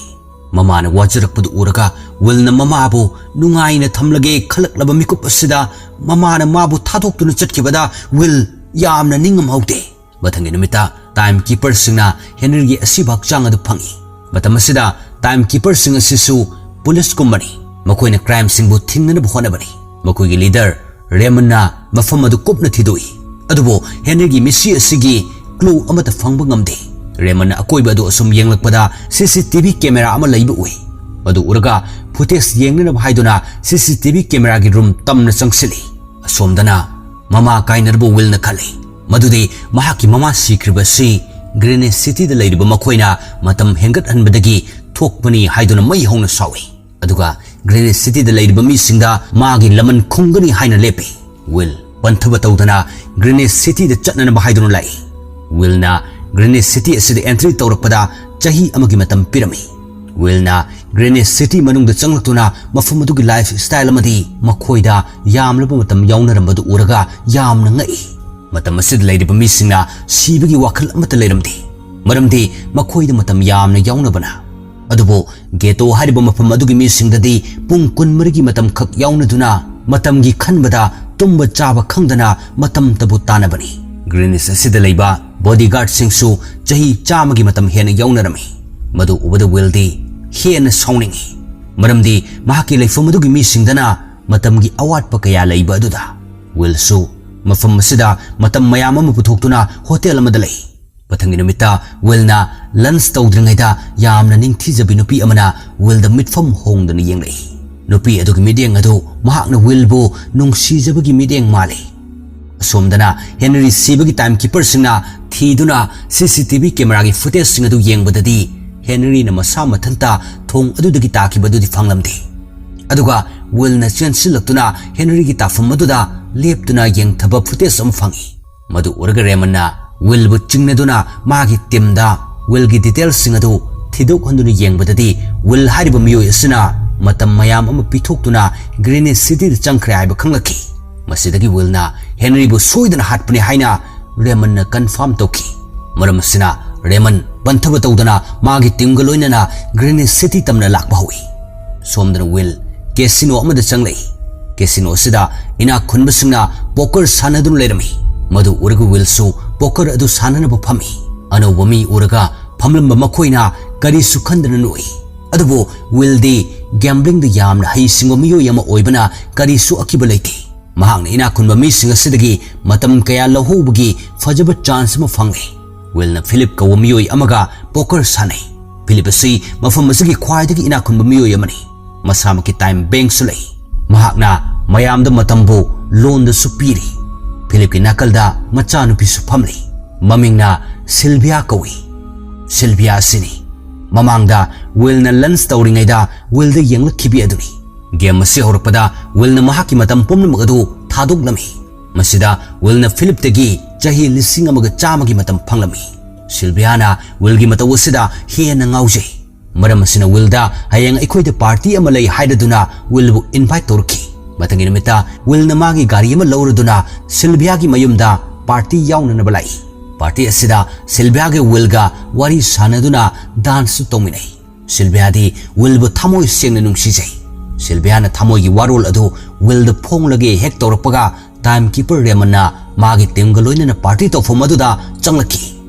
ꯃꯃꯥꯅ ꯋꯥꯖꯔꯛꯄꯗꯨ ꯎꯔꯒ ꯋꯤꯜꯅ ꯃꯃꯥꯕꯨ ꯅꯨꯡꯉꯥꯏꯅ ꯊꯝꯂꯒꯦ ꯈꯜꯂꯛꯂꯕ ꯃꯤꯀꯨꯞ ꯑꯁꯤꯗ ꯃꯃꯥꯅ ꯃꯥꯕꯨ ꯊꯥꯗꯣꯛꯇꯨꯅ ꯆꯠꯈꯤꯕꯗ ꯋꯤꯜ ꯌꯥꯝꯅ ꯅꯤꯡꯉꯝꯍꯧꯗꯦ꯫ ꯃꯊꯪꯒꯤ ꯅꯨꯃꯤꯠꯇ ꯇꯥꯏꯝ ꯀꯤꯄꯔꯁꯤꯡꯅ ꯍꯦꯅꯔꯤꯒꯤ ꯑꯁꯤꯕ ꯍꯛꯆꯥꯡ ꯑꯗꯨ ꯐꯪꯏ꯫ ꯃꯇꯝ ꯑꯁꯤꯗ ꯇꯥꯏꯝ ꯀꯤꯄꯔꯁꯤꯡ ꯑꯁꯤꯁꯨ ꯄꯨꯂꯤꯁꯀꯨꯝꯕꯅꯤ꯫ ꯃꯈꯣꯏꯅ ꯀ꯭ꯔꯥꯏꯝꯁꯤꯡꯕꯨ ꯊꯤꯡꯅꯅꯕ ꯍꯣꯠꯅꯕꯅꯤ꯫ ꯃꯈꯣꯏꯒꯤ ꯂꯤꯗꯔ ꯔꯦꯃꯟꯅ ꯃꯐꯝ ꯑꯗꯨ ꯀꯨꯞꯅ ꯊꯤꯗꯣꯛꯏ, ꯑꯗꯨꯕꯨ ꯍꯦꯅꯔꯤꯒꯤ ꯃꯤꯁꯤ ꯑꯁꯤꯒꯤ ꯀ꯭ꯂꯨ ꯑꯃꯠꯇ ꯐꯪꯕ ꯉꯝꯗꯦ꯫ ꯔꯦꯃꯟꯅ ꯑꯀꯣꯏꯕ ꯑꯗꯨ ꯑꯁꯨꯝ ꯌꯦꯡꯂꯛꯄꯗ ꯁꯤ ꯁꯤ ꯇꯤ ꯚꯤ ꯀꯦꯃꯦꯔꯥ ꯑꯃ ꯂꯩꯕ ꯎꯏ꯫ ꯃꯗꯨ ꯎꯔꯒ ꯐꯨꯇꯦꯖ ꯌꯦꯡꯅꯅꯕ ꯍꯥꯏꯗꯨꯅ ꯁꯤ ꯁꯤ ꯇꯤ ꯚꯤ ꯀꯦꯃꯦꯔꯥꯒꯤ ꯔꯨꯝ ꯇꯝꯅ ꯆꯪꯁꯤꯜꯂꯤ꯫ ꯑꯁꯣꯝꯗꯅ ꯃꯃꯥ ꯀꯥꯏꯅꯔꯕ ꯋꯤꯜꯅ ꯈꯜꯂꯤ ꯃꯗꯨꯗꯤ ꯃꯍꯥꯛꯀꯤ ꯃꯃꯥ ꯁꯤꯈ꯭ꯔꯤꯕ ꯑꯁꯤ ꯒ꯭ꯔꯦꯅꯦꯗ ꯁꯤꯇꯤꯗ ꯂꯩꯔꯤꯕ ꯃꯈꯣꯏꯅ ꯃꯇꯝ ꯍꯦꯟꯒꯠꯍꯟꯕꯗꯒꯤ ꯊꯣꯛꯄꯅꯤ ꯍꯥꯏꯗꯨꯅ ꯃꯩ ꯍꯧꯅ ꯁꯥꯎꯏ꯫ ꯑꯗꯨꯒ ꯒ꯭ꯔꯦꯅꯦꯗ ꯁꯤꯇꯤꯗ ꯂꯩꯔꯤꯕ ꯃꯤꯁꯤꯡꯗ ꯃꯥꯒꯤ ꯂꯃꯟ ꯈꯨꯝꯒꯅꯤ ꯍꯥꯏꯅ ꯂꯦꯞꯄꯤ꯫ ꯋꯤꯜ ꯄꯟꯊꯕ ꯇꯧꯗꯅ ꯒ꯭ꯔꯦꯅꯦꯗ ꯁꯤꯇꯤꯗ ꯆꯠꯅꯅꯕ ꯍꯥꯏꯗꯨꯅ ꯂꯥꯛꯏ꯫ ꯋꯤꯜꯅ ꯒ꯭ꯔꯦꯅꯦꯗ ꯁꯤꯇꯤ ꯑꯁꯤꯗ ꯑꯦꯟꯇ꯭ꯔꯤ ꯇꯧꯔꯛꯄꯗ ꯆꯍꯤ ꯑꯃꯒꯤ ꯃꯇꯝ ꯄꯤꯔꯝꯃꯤ꯫ ꯋꯤꯜꯅ ꯒ꯭ꯔꯦꯅꯦꯗ ꯁꯤꯇꯤ ꯃꯅꯨꯡꯗ ꯆꯪꯂꯛꯇꯨꯅ ꯃꯐꯝ ꯑꯗꯨꯒꯤ ꯂꯥꯏꯐ ꯁ꯭ꯇꯥꯏꯜ ꯑꯃꯗꯤ ꯃꯈꯣꯏꯗ ꯌꯥꯝꯂꯕ ꯃꯇꯝ ꯌꯥꯎꯅꯔꯝꯕꯗꯨ ꯎꯔꯒ ꯌꯥꯝꯅ ꯉꯛꯏ꯫ ꯃꯇꯝ ꯑꯁꯤꯗ ꯂꯩꯔꯤꯕ ꯃꯤꯁꯤꯡꯅ ꯁꯤꯕꯒꯤ ꯋꯥꯈꯜ ꯑꯃꯠꯇ ꯂꯩꯔꯝꯗꯦ, ꯃꯔꯝꯗꯤ ꯃꯈꯣꯏꯗ ꯃꯇꯝ ꯌꯥꯝꯅ ꯌꯥꯎꯅꯕꯅ꯫ ꯑꯗꯨꯕꯨ ꯒꯦꯇꯣ ꯍꯥꯏꯔꯤꯕ ꯃꯐꯝ ꯑꯗꯨꯒꯤ ꯃꯤꯁꯤꯡꯗꯗꯤ ꯄꯨꯡ ꯀꯨꯟꯃꯔꯤꯒꯤ ꯃꯇꯝ ꯈꯛ ꯌꯥꯎꯅꯗꯨꯅ ꯃꯇꯝꯒꯤ ꯈꯟꯕꯗ ꯇꯨꯝꯕ ꯆꯥꯕ ꯈꯪꯗꯅ ꯃꯇꯝꯇꯕꯨ ꯇꯥꯟꯅꯕꯅꯤ꯫ ꯒ꯭ꯔꯦꯅꯦꯗ ꯑꯁꯤꯗ ꯂꯩꯕ ꯕꯣꯗꯤꯒꯥꯔꯗꯁꯤꯡꯁꯨ ꯆꯍꯤ ꯆꯥꯝꯃꯒꯤ ꯃꯇꯝ ꯍꯦꯟꯅ ꯌꯥꯎꯅꯔꯝꯃꯤ꯫ ꯃꯗꯨ ꯎꯕꯗ ꯋꯤꯜꯗꯤ ꯍꯦꯟꯅ ꯁꯥꯎꯅꯤꯡꯏ, ꯃꯔꯝꯗꯤ ꯃꯍꯥꯛꯀꯤ ꯂꯩꯐꯝ ꯑꯗꯨꯒꯤ ꯃꯤꯁꯤꯡꯗꯅ ꯃꯇꯝꯒꯤ ꯑꯋꯥꯠꯄ ꯀꯌꯥ ꯂꯩꯕ ꯑꯗꯨꯗ꯫ ꯋꯤꯜꯁꯨ ꯃꯐꯝ ꯑꯁꯤꯗ ꯃꯇꯝ ꯃꯌꯥꯝ ꯑꯃ ꯄꯨꯊꯣꯛꯇꯨꯅ ꯍꯣꯇꯦꯜ ꯑꯃꯗ ꯂꯩ꯫ ꯃꯊꯪꯒꯤ ꯅꯨꯃꯤꯠꯇ ꯋꯤꯜꯅ ꯂꯟꯆ ꯇꯧꯗ꯭ꯔꯤꯉꯩꯗ ꯌꯥꯝꯅ ꯅꯤꯡꯊꯤꯖꯕꯤ ꯅꯨꯄꯤ ꯑꯃꯅ ꯋꯤꯜꯗ ꯃꯤꯠꯐꯝ ꯍꯣꯡꯗꯅ ꯌꯦꯡꯂꯛꯏ꯫ ꯅꯨꯄꯤ ꯑꯗꯨꯒꯤ ꯃꯤꯠꯌꯦꯡ ꯑꯗꯨ ꯃꯍꯥꯛꯅ ꯋꯤꯜꯕꯨ ꯅꯨꯡꯁꯤꯖꯕꯒꯤ ꯃꯤꯠꯌꯦꯡ ꯃꯥꯜꯂꯤ꯫ ꯑꯁꯣꯝꯗꯅ ꯍꯦꯅꯔꯤ ꯁꯤꯕꯒꯤ ꯇꯥꯏꯝ ꯀꯤꯄꯔꯁꯤꯡꯅ ꯊꯤꯗꯨꯅ ꯁꯤ ꯁꯤ ꯇꯤ ꯚꯤ ꯀꯦꯃꯦꯔꯥꯒꯤ ꯐꯨꯇꯦꯖꯁꯤꯡ ꯑꯗꯨ ꯌꯦꯡꯕꯗꯗꯤ ꯍꯦꯅꯔꯤꯅ ꯃꯁꯥ ꯃꯊꯟꯇ ꯊꯣꯡ ꯑꯗꯨꯗꯒꯤ ꯇꯥꯈꯤꯕ ꯑꯗꯨꯗꯤ ꯐꯪꯂꯝꯗꯦ꯫ ꯑꯗꯨꯒ ꯋꯤꯜꯅ ꯆꯦꯟꯁꯤꯜꯂꯛꯇꯨꯅ ꯍꯦꯅꯔꯤꯒꯤ ꯇꯥꯐꯝ ꯑꯗꯨꯗ ꯂꯦꯞꯇꯨꯅ ꯌꯦꯡꯊꯕ ꯐꯨꯇꯦꯖ ꯑꯃ ꯐꯪꯏ꯫ ꯃꯗꯨ ꯎꯔꯒ ꯔꯦꯃꯟꯅ ꯋꯤꯜꯕꯨ ꯆꯤꯡꯅꯗꯨꯅ ꯃꯥꯒꯤ ꯇꯤꯝꯗ ꯋꯤꯜꯒꯤ ꯗꯤꯇꯦꯜꯁꯤꯡ ꯑꯗꯨ ꯊꯤꯗꯣꯛꯍꯟꯗꯨꯅ ꯌꯦꯡꯕꯗꯗꯤ ꯋꯤꯜ ꯍꯥꯏꯔꯤꯕ ꯃꯤꯑꯣꯏ ꯑꯁꯤꯅ ꯃꯇꯝ ꯃꯌꯥꯝ ꯑꯃ ꯄꯤꯊꯣꯛꯇꯨꯅ ꯒ꯭ꯔꯦꯅꯦꯗ ꯁꯤꯇꯤꯗ ꯆꯪꯈ꯭ꯔꯦ ꯍꯥꯏꯕ ꯈꯪꯂꯛꯈꯤ꯫ ꯃꯁꯤꯗꯒꯤ ꯋꯤꯜꯅ ꯍꯦꯅꯔꯤꯕꯨ ꯁꯣꯏꯗꯅ ꯍꯥꯠꯄꯅꯤ ꯍꯥꯏꯅ ꯔꯦꯃꯟꯅ ꯀꯟꯐꯥꯔꯝ ꯇꯧꯈꯤ꯫ ꯃꯔꯝ ꯑꯁꯤꯅ ꯔꯦꯃꯟ ꯄꯟꯊꯕ ꯇꯧꯗꯅ ꯃꯥꯒꯤ ꯇꯤꯝꯒ ꯂꯣꯏꯅꯅ ꯒ꯭ꯔꯦꯅꯦꯗ ꯁꯤꯇꯤ ꯇꯝꯅ ꯂꯥꯛꯄ ꯍꯧꯏ꯫ ꯁꯣꯝꯗꯅ ꯋꯤꯜ ꯀꯦꯁꯤꯅꯣ ꯑꯃꯗ ꯆꯪꯂꯛꯏ꯫ ꯀꯦꯁꯤꯅꯣ ꯑꯁꯤꯗ ꯏꯅꯥꯛ ꯈꯨꯟꯕꯁꯤꯡꯅ ꯄꯣꯀꯔ ꯁꯥꯟꯅꯗꯨꯅ ꯂꯩꯔꯝꯃꯤ꯫ ꯃꯗꯨ ꯎꯔꯒ ꯋꯤꯜꯁꯨ ꯄꯣꯀꯔ ꯑꯗꯨ ꯁꯥꯟꯅꯅꯕ ꯐꯝꯃꯤ꯫ ꯑꯅꯧꯕ ꯃꯤ ꯎꯔꯒ ꯐꯝꯂꯝꯕ ꯃꯈꯣꯏꯅ ꯀꯔꯤꯁꯨ ꯈꯟꯗꯅ ꯅꯣꯛꯏ꯫ ꯑꯗꯨꯕꯨ ꯋꯤꯜꯗꯤ ꯒꯦꯝꯕ꯭ꯂꯤꯡꯗ ꯌꯥꯝꯅ ꯍꯩꯁꯤꯡꯕ ꯃꯤꯑꯣꯏ ꯑꯃ ꯑꯣꯏꯕꯅ ꯀꯔꯤꯁꯨ ꯑꯀꯤꯕ ꯂꯩꯇꯦ꯫ ꯃꯍꯥꯛꯅ ꯏꯅꯥꯛ ꯈꯨꯟꯕ ꯃꯤꯁꯤꯡ ꯑꯁꯤꯗꯒꯤ ꯃꯇꯝ ꯀꯌꯥ ꯂꯧꯍꯧꯕꯒꯤ ꯐꯖꯕ ꯆꯥꯟꯁ ꯑꯃ ꯐꯪꯂꯦ꯫ ꯋꯤꯜꯅ ꯐꯤꯂꯤꯞ ꯀꯧꯕ ꯃꯤꯑꯣꯏ ꯑꯃꯒ ꯄꯣꯀꯔ ꯁꯥꯟꯅꯩ꯫ ꯐꯤꯂꯤꯞ ꯑꯁꯤ ꯃꯐꯝ ꯑꯁꯤꯒꯤ ꯈ꯭ꯋꯥꯏꯗꯒꯤ ꯏꯅꯥꯛ ꯈꯨꯟꯕ ꯃꯤꯑꯣꯏ ꯑꯃꯅꯤ꯫ ꯃꯁꯥꯃꯛꯀꯤ ꯇꯥꯏꯝ ꯕꯦꯡꯛꯁꯨ ꯂꯩ꯫ ꯃꯍꯥꯛꯅ ꯃꯌꯥꯝꯗ ꯃꯇꯝꯕꯨ ꯂꯣꯟꯗꯁꯨ ꯄꯤꯔꯤ꯫ ꯐꯤꯂꯤꯞꯀꯤ ꯅꯥꯀꯜꯗ ꯃꯆꯥꯅꯨꯄꯤꯁꯨ ꯐꯝꯂꯤ꯫ ꯃꯃꯤꯡꯅ ꯁꯤꯜꯚꯤꯌꯥ ꯀꯧꯏ꯫ ꯁꯤꯜꯚꯤꯌꯥ ꯑꯁꯤꯅꯤ ꯃꯃꯥꯡꯗ ꯋꯤꯜꯅ ꯂꯟꯆ ꯇꯧꯔꯤꯉꯩꯗ ꯋꯤꯜꯗ ꯌꯦꯡꯂꯛꯈꯤꯕꯤ ꯑꯗꯨꯅꯤ꯫ ꯒꯦꯝ ꯑꯁꯤ ꯍꯧꯔꯛꯄꯗ ꯋꯤꯜꯅ ꯃꯍꯥꯛꯀꯤ ꯃꯇꯝ ꯄꯨꯝꯅꯃꯛ ꯑꯗꯨ ꯊꯥꯗꯣꯛꯂꯝꯃꯤ꯫ ꯃꯁꯤꯗ ꯋꯤꯜꯅ ꯐꯤꯂꯤꯞꯇꯒꯤ ꯆꯍꯤ ꯂꯤꯁꯤꯡ ꯑꯃꯒ ꯆꯥꯝꯃꯒꯤ ꯃꯇꯝ ꯐꯪꯂꯝꯃꯤ꯫ ꯁꯤꯜꯚꯤꯌꯥꯅ ꯋꯤꯜꯒꯤ ꯃꯇꯧ ꯑꯁꯤꯗ ꯍꯦꯟꯅ ꯉꯥꯎꯖꯩ꯫ ꯃꯔꯝ ꯑꯁꯤꯅ ꯋꯤꯜꯗ ꯍꯌꯦꯡ ꯑꯩꯈꯣꯏꯗ ꯄꯥꯔꯇꯤ ꯑꯃ ꯂꯩ ꯍꯥꯏꯔꯗꯨꯅ ꯋꯤꯜꯕꯨ ꯏꯟꯚꯥꯏꯠ ꯇꯧꯔꯛꯈꯤ꯫ ꯃꯊꯪꯒꯤ ꯅꯨꯃꯤꯠꯇ ꯋꯤꯜꯅ ꯃꯥꯒꯤ ꯒꯥꯔꯤ ꯑꯃ ꯂꯧꯔꯗꯨꯅ ꯁꯤꯜꯚꯤꯌꯥꯒꯤ ꯃꯌꯨꯝꯗ ꯄꯥꯔꯇꯤ ꯌꯥꯎꯅꯅꯕ ꯂꯥꯛꯏ꯫ ꯄꯥꯔꯇꯤ ꯑꯁꯤꯗ ꯁꯤꯜꯚꯤꯌꯥꯒ ꯋꯤꯜꯒ ꯋꯥꯔꯤ ꯁꯥꯟꯅꯗꯨꯅ ꯗꯥꯟꯁꯁꯨ ꯇꯧꯃꯤꯟꯅꯩ꯫ ꯁꯤꯜꯚꯤꯌꯥꯗꯤ ꯋꯤꯜꯕꯨ ꯊꯃꯣꯏ ꯁꯦꯡꯅ ꯅꯨꯡꯁꯤꯖꯩ꯫ ꯁꯤꯜꯚꯤꯌꯥꯅ ꯊꯃꯣꯏꯒꯤ ꯋꯥꯔꯣꯜ ꯑꯗꯨ ꯋꯤꯜꯗ ꯐꯣꯡꯂꯒꯦ ꯍꯦꯛ ꯇꯧꯔꯛꯄꯒ ꯇꯥꯏꯝ ꯀꯤꯄꯔ ꯔꯦꯃꯟꯅ ꯃꯥꯒꯤ ꯇꯤꯝꯒ ꯂꯣꯏꯅꯅ ꯄꯥꯔꯇꯤ ꯇꯧꯐꯝ ꯑꯗꯨꯗ ꯆꯪꯂꯛꯈꯤ꯫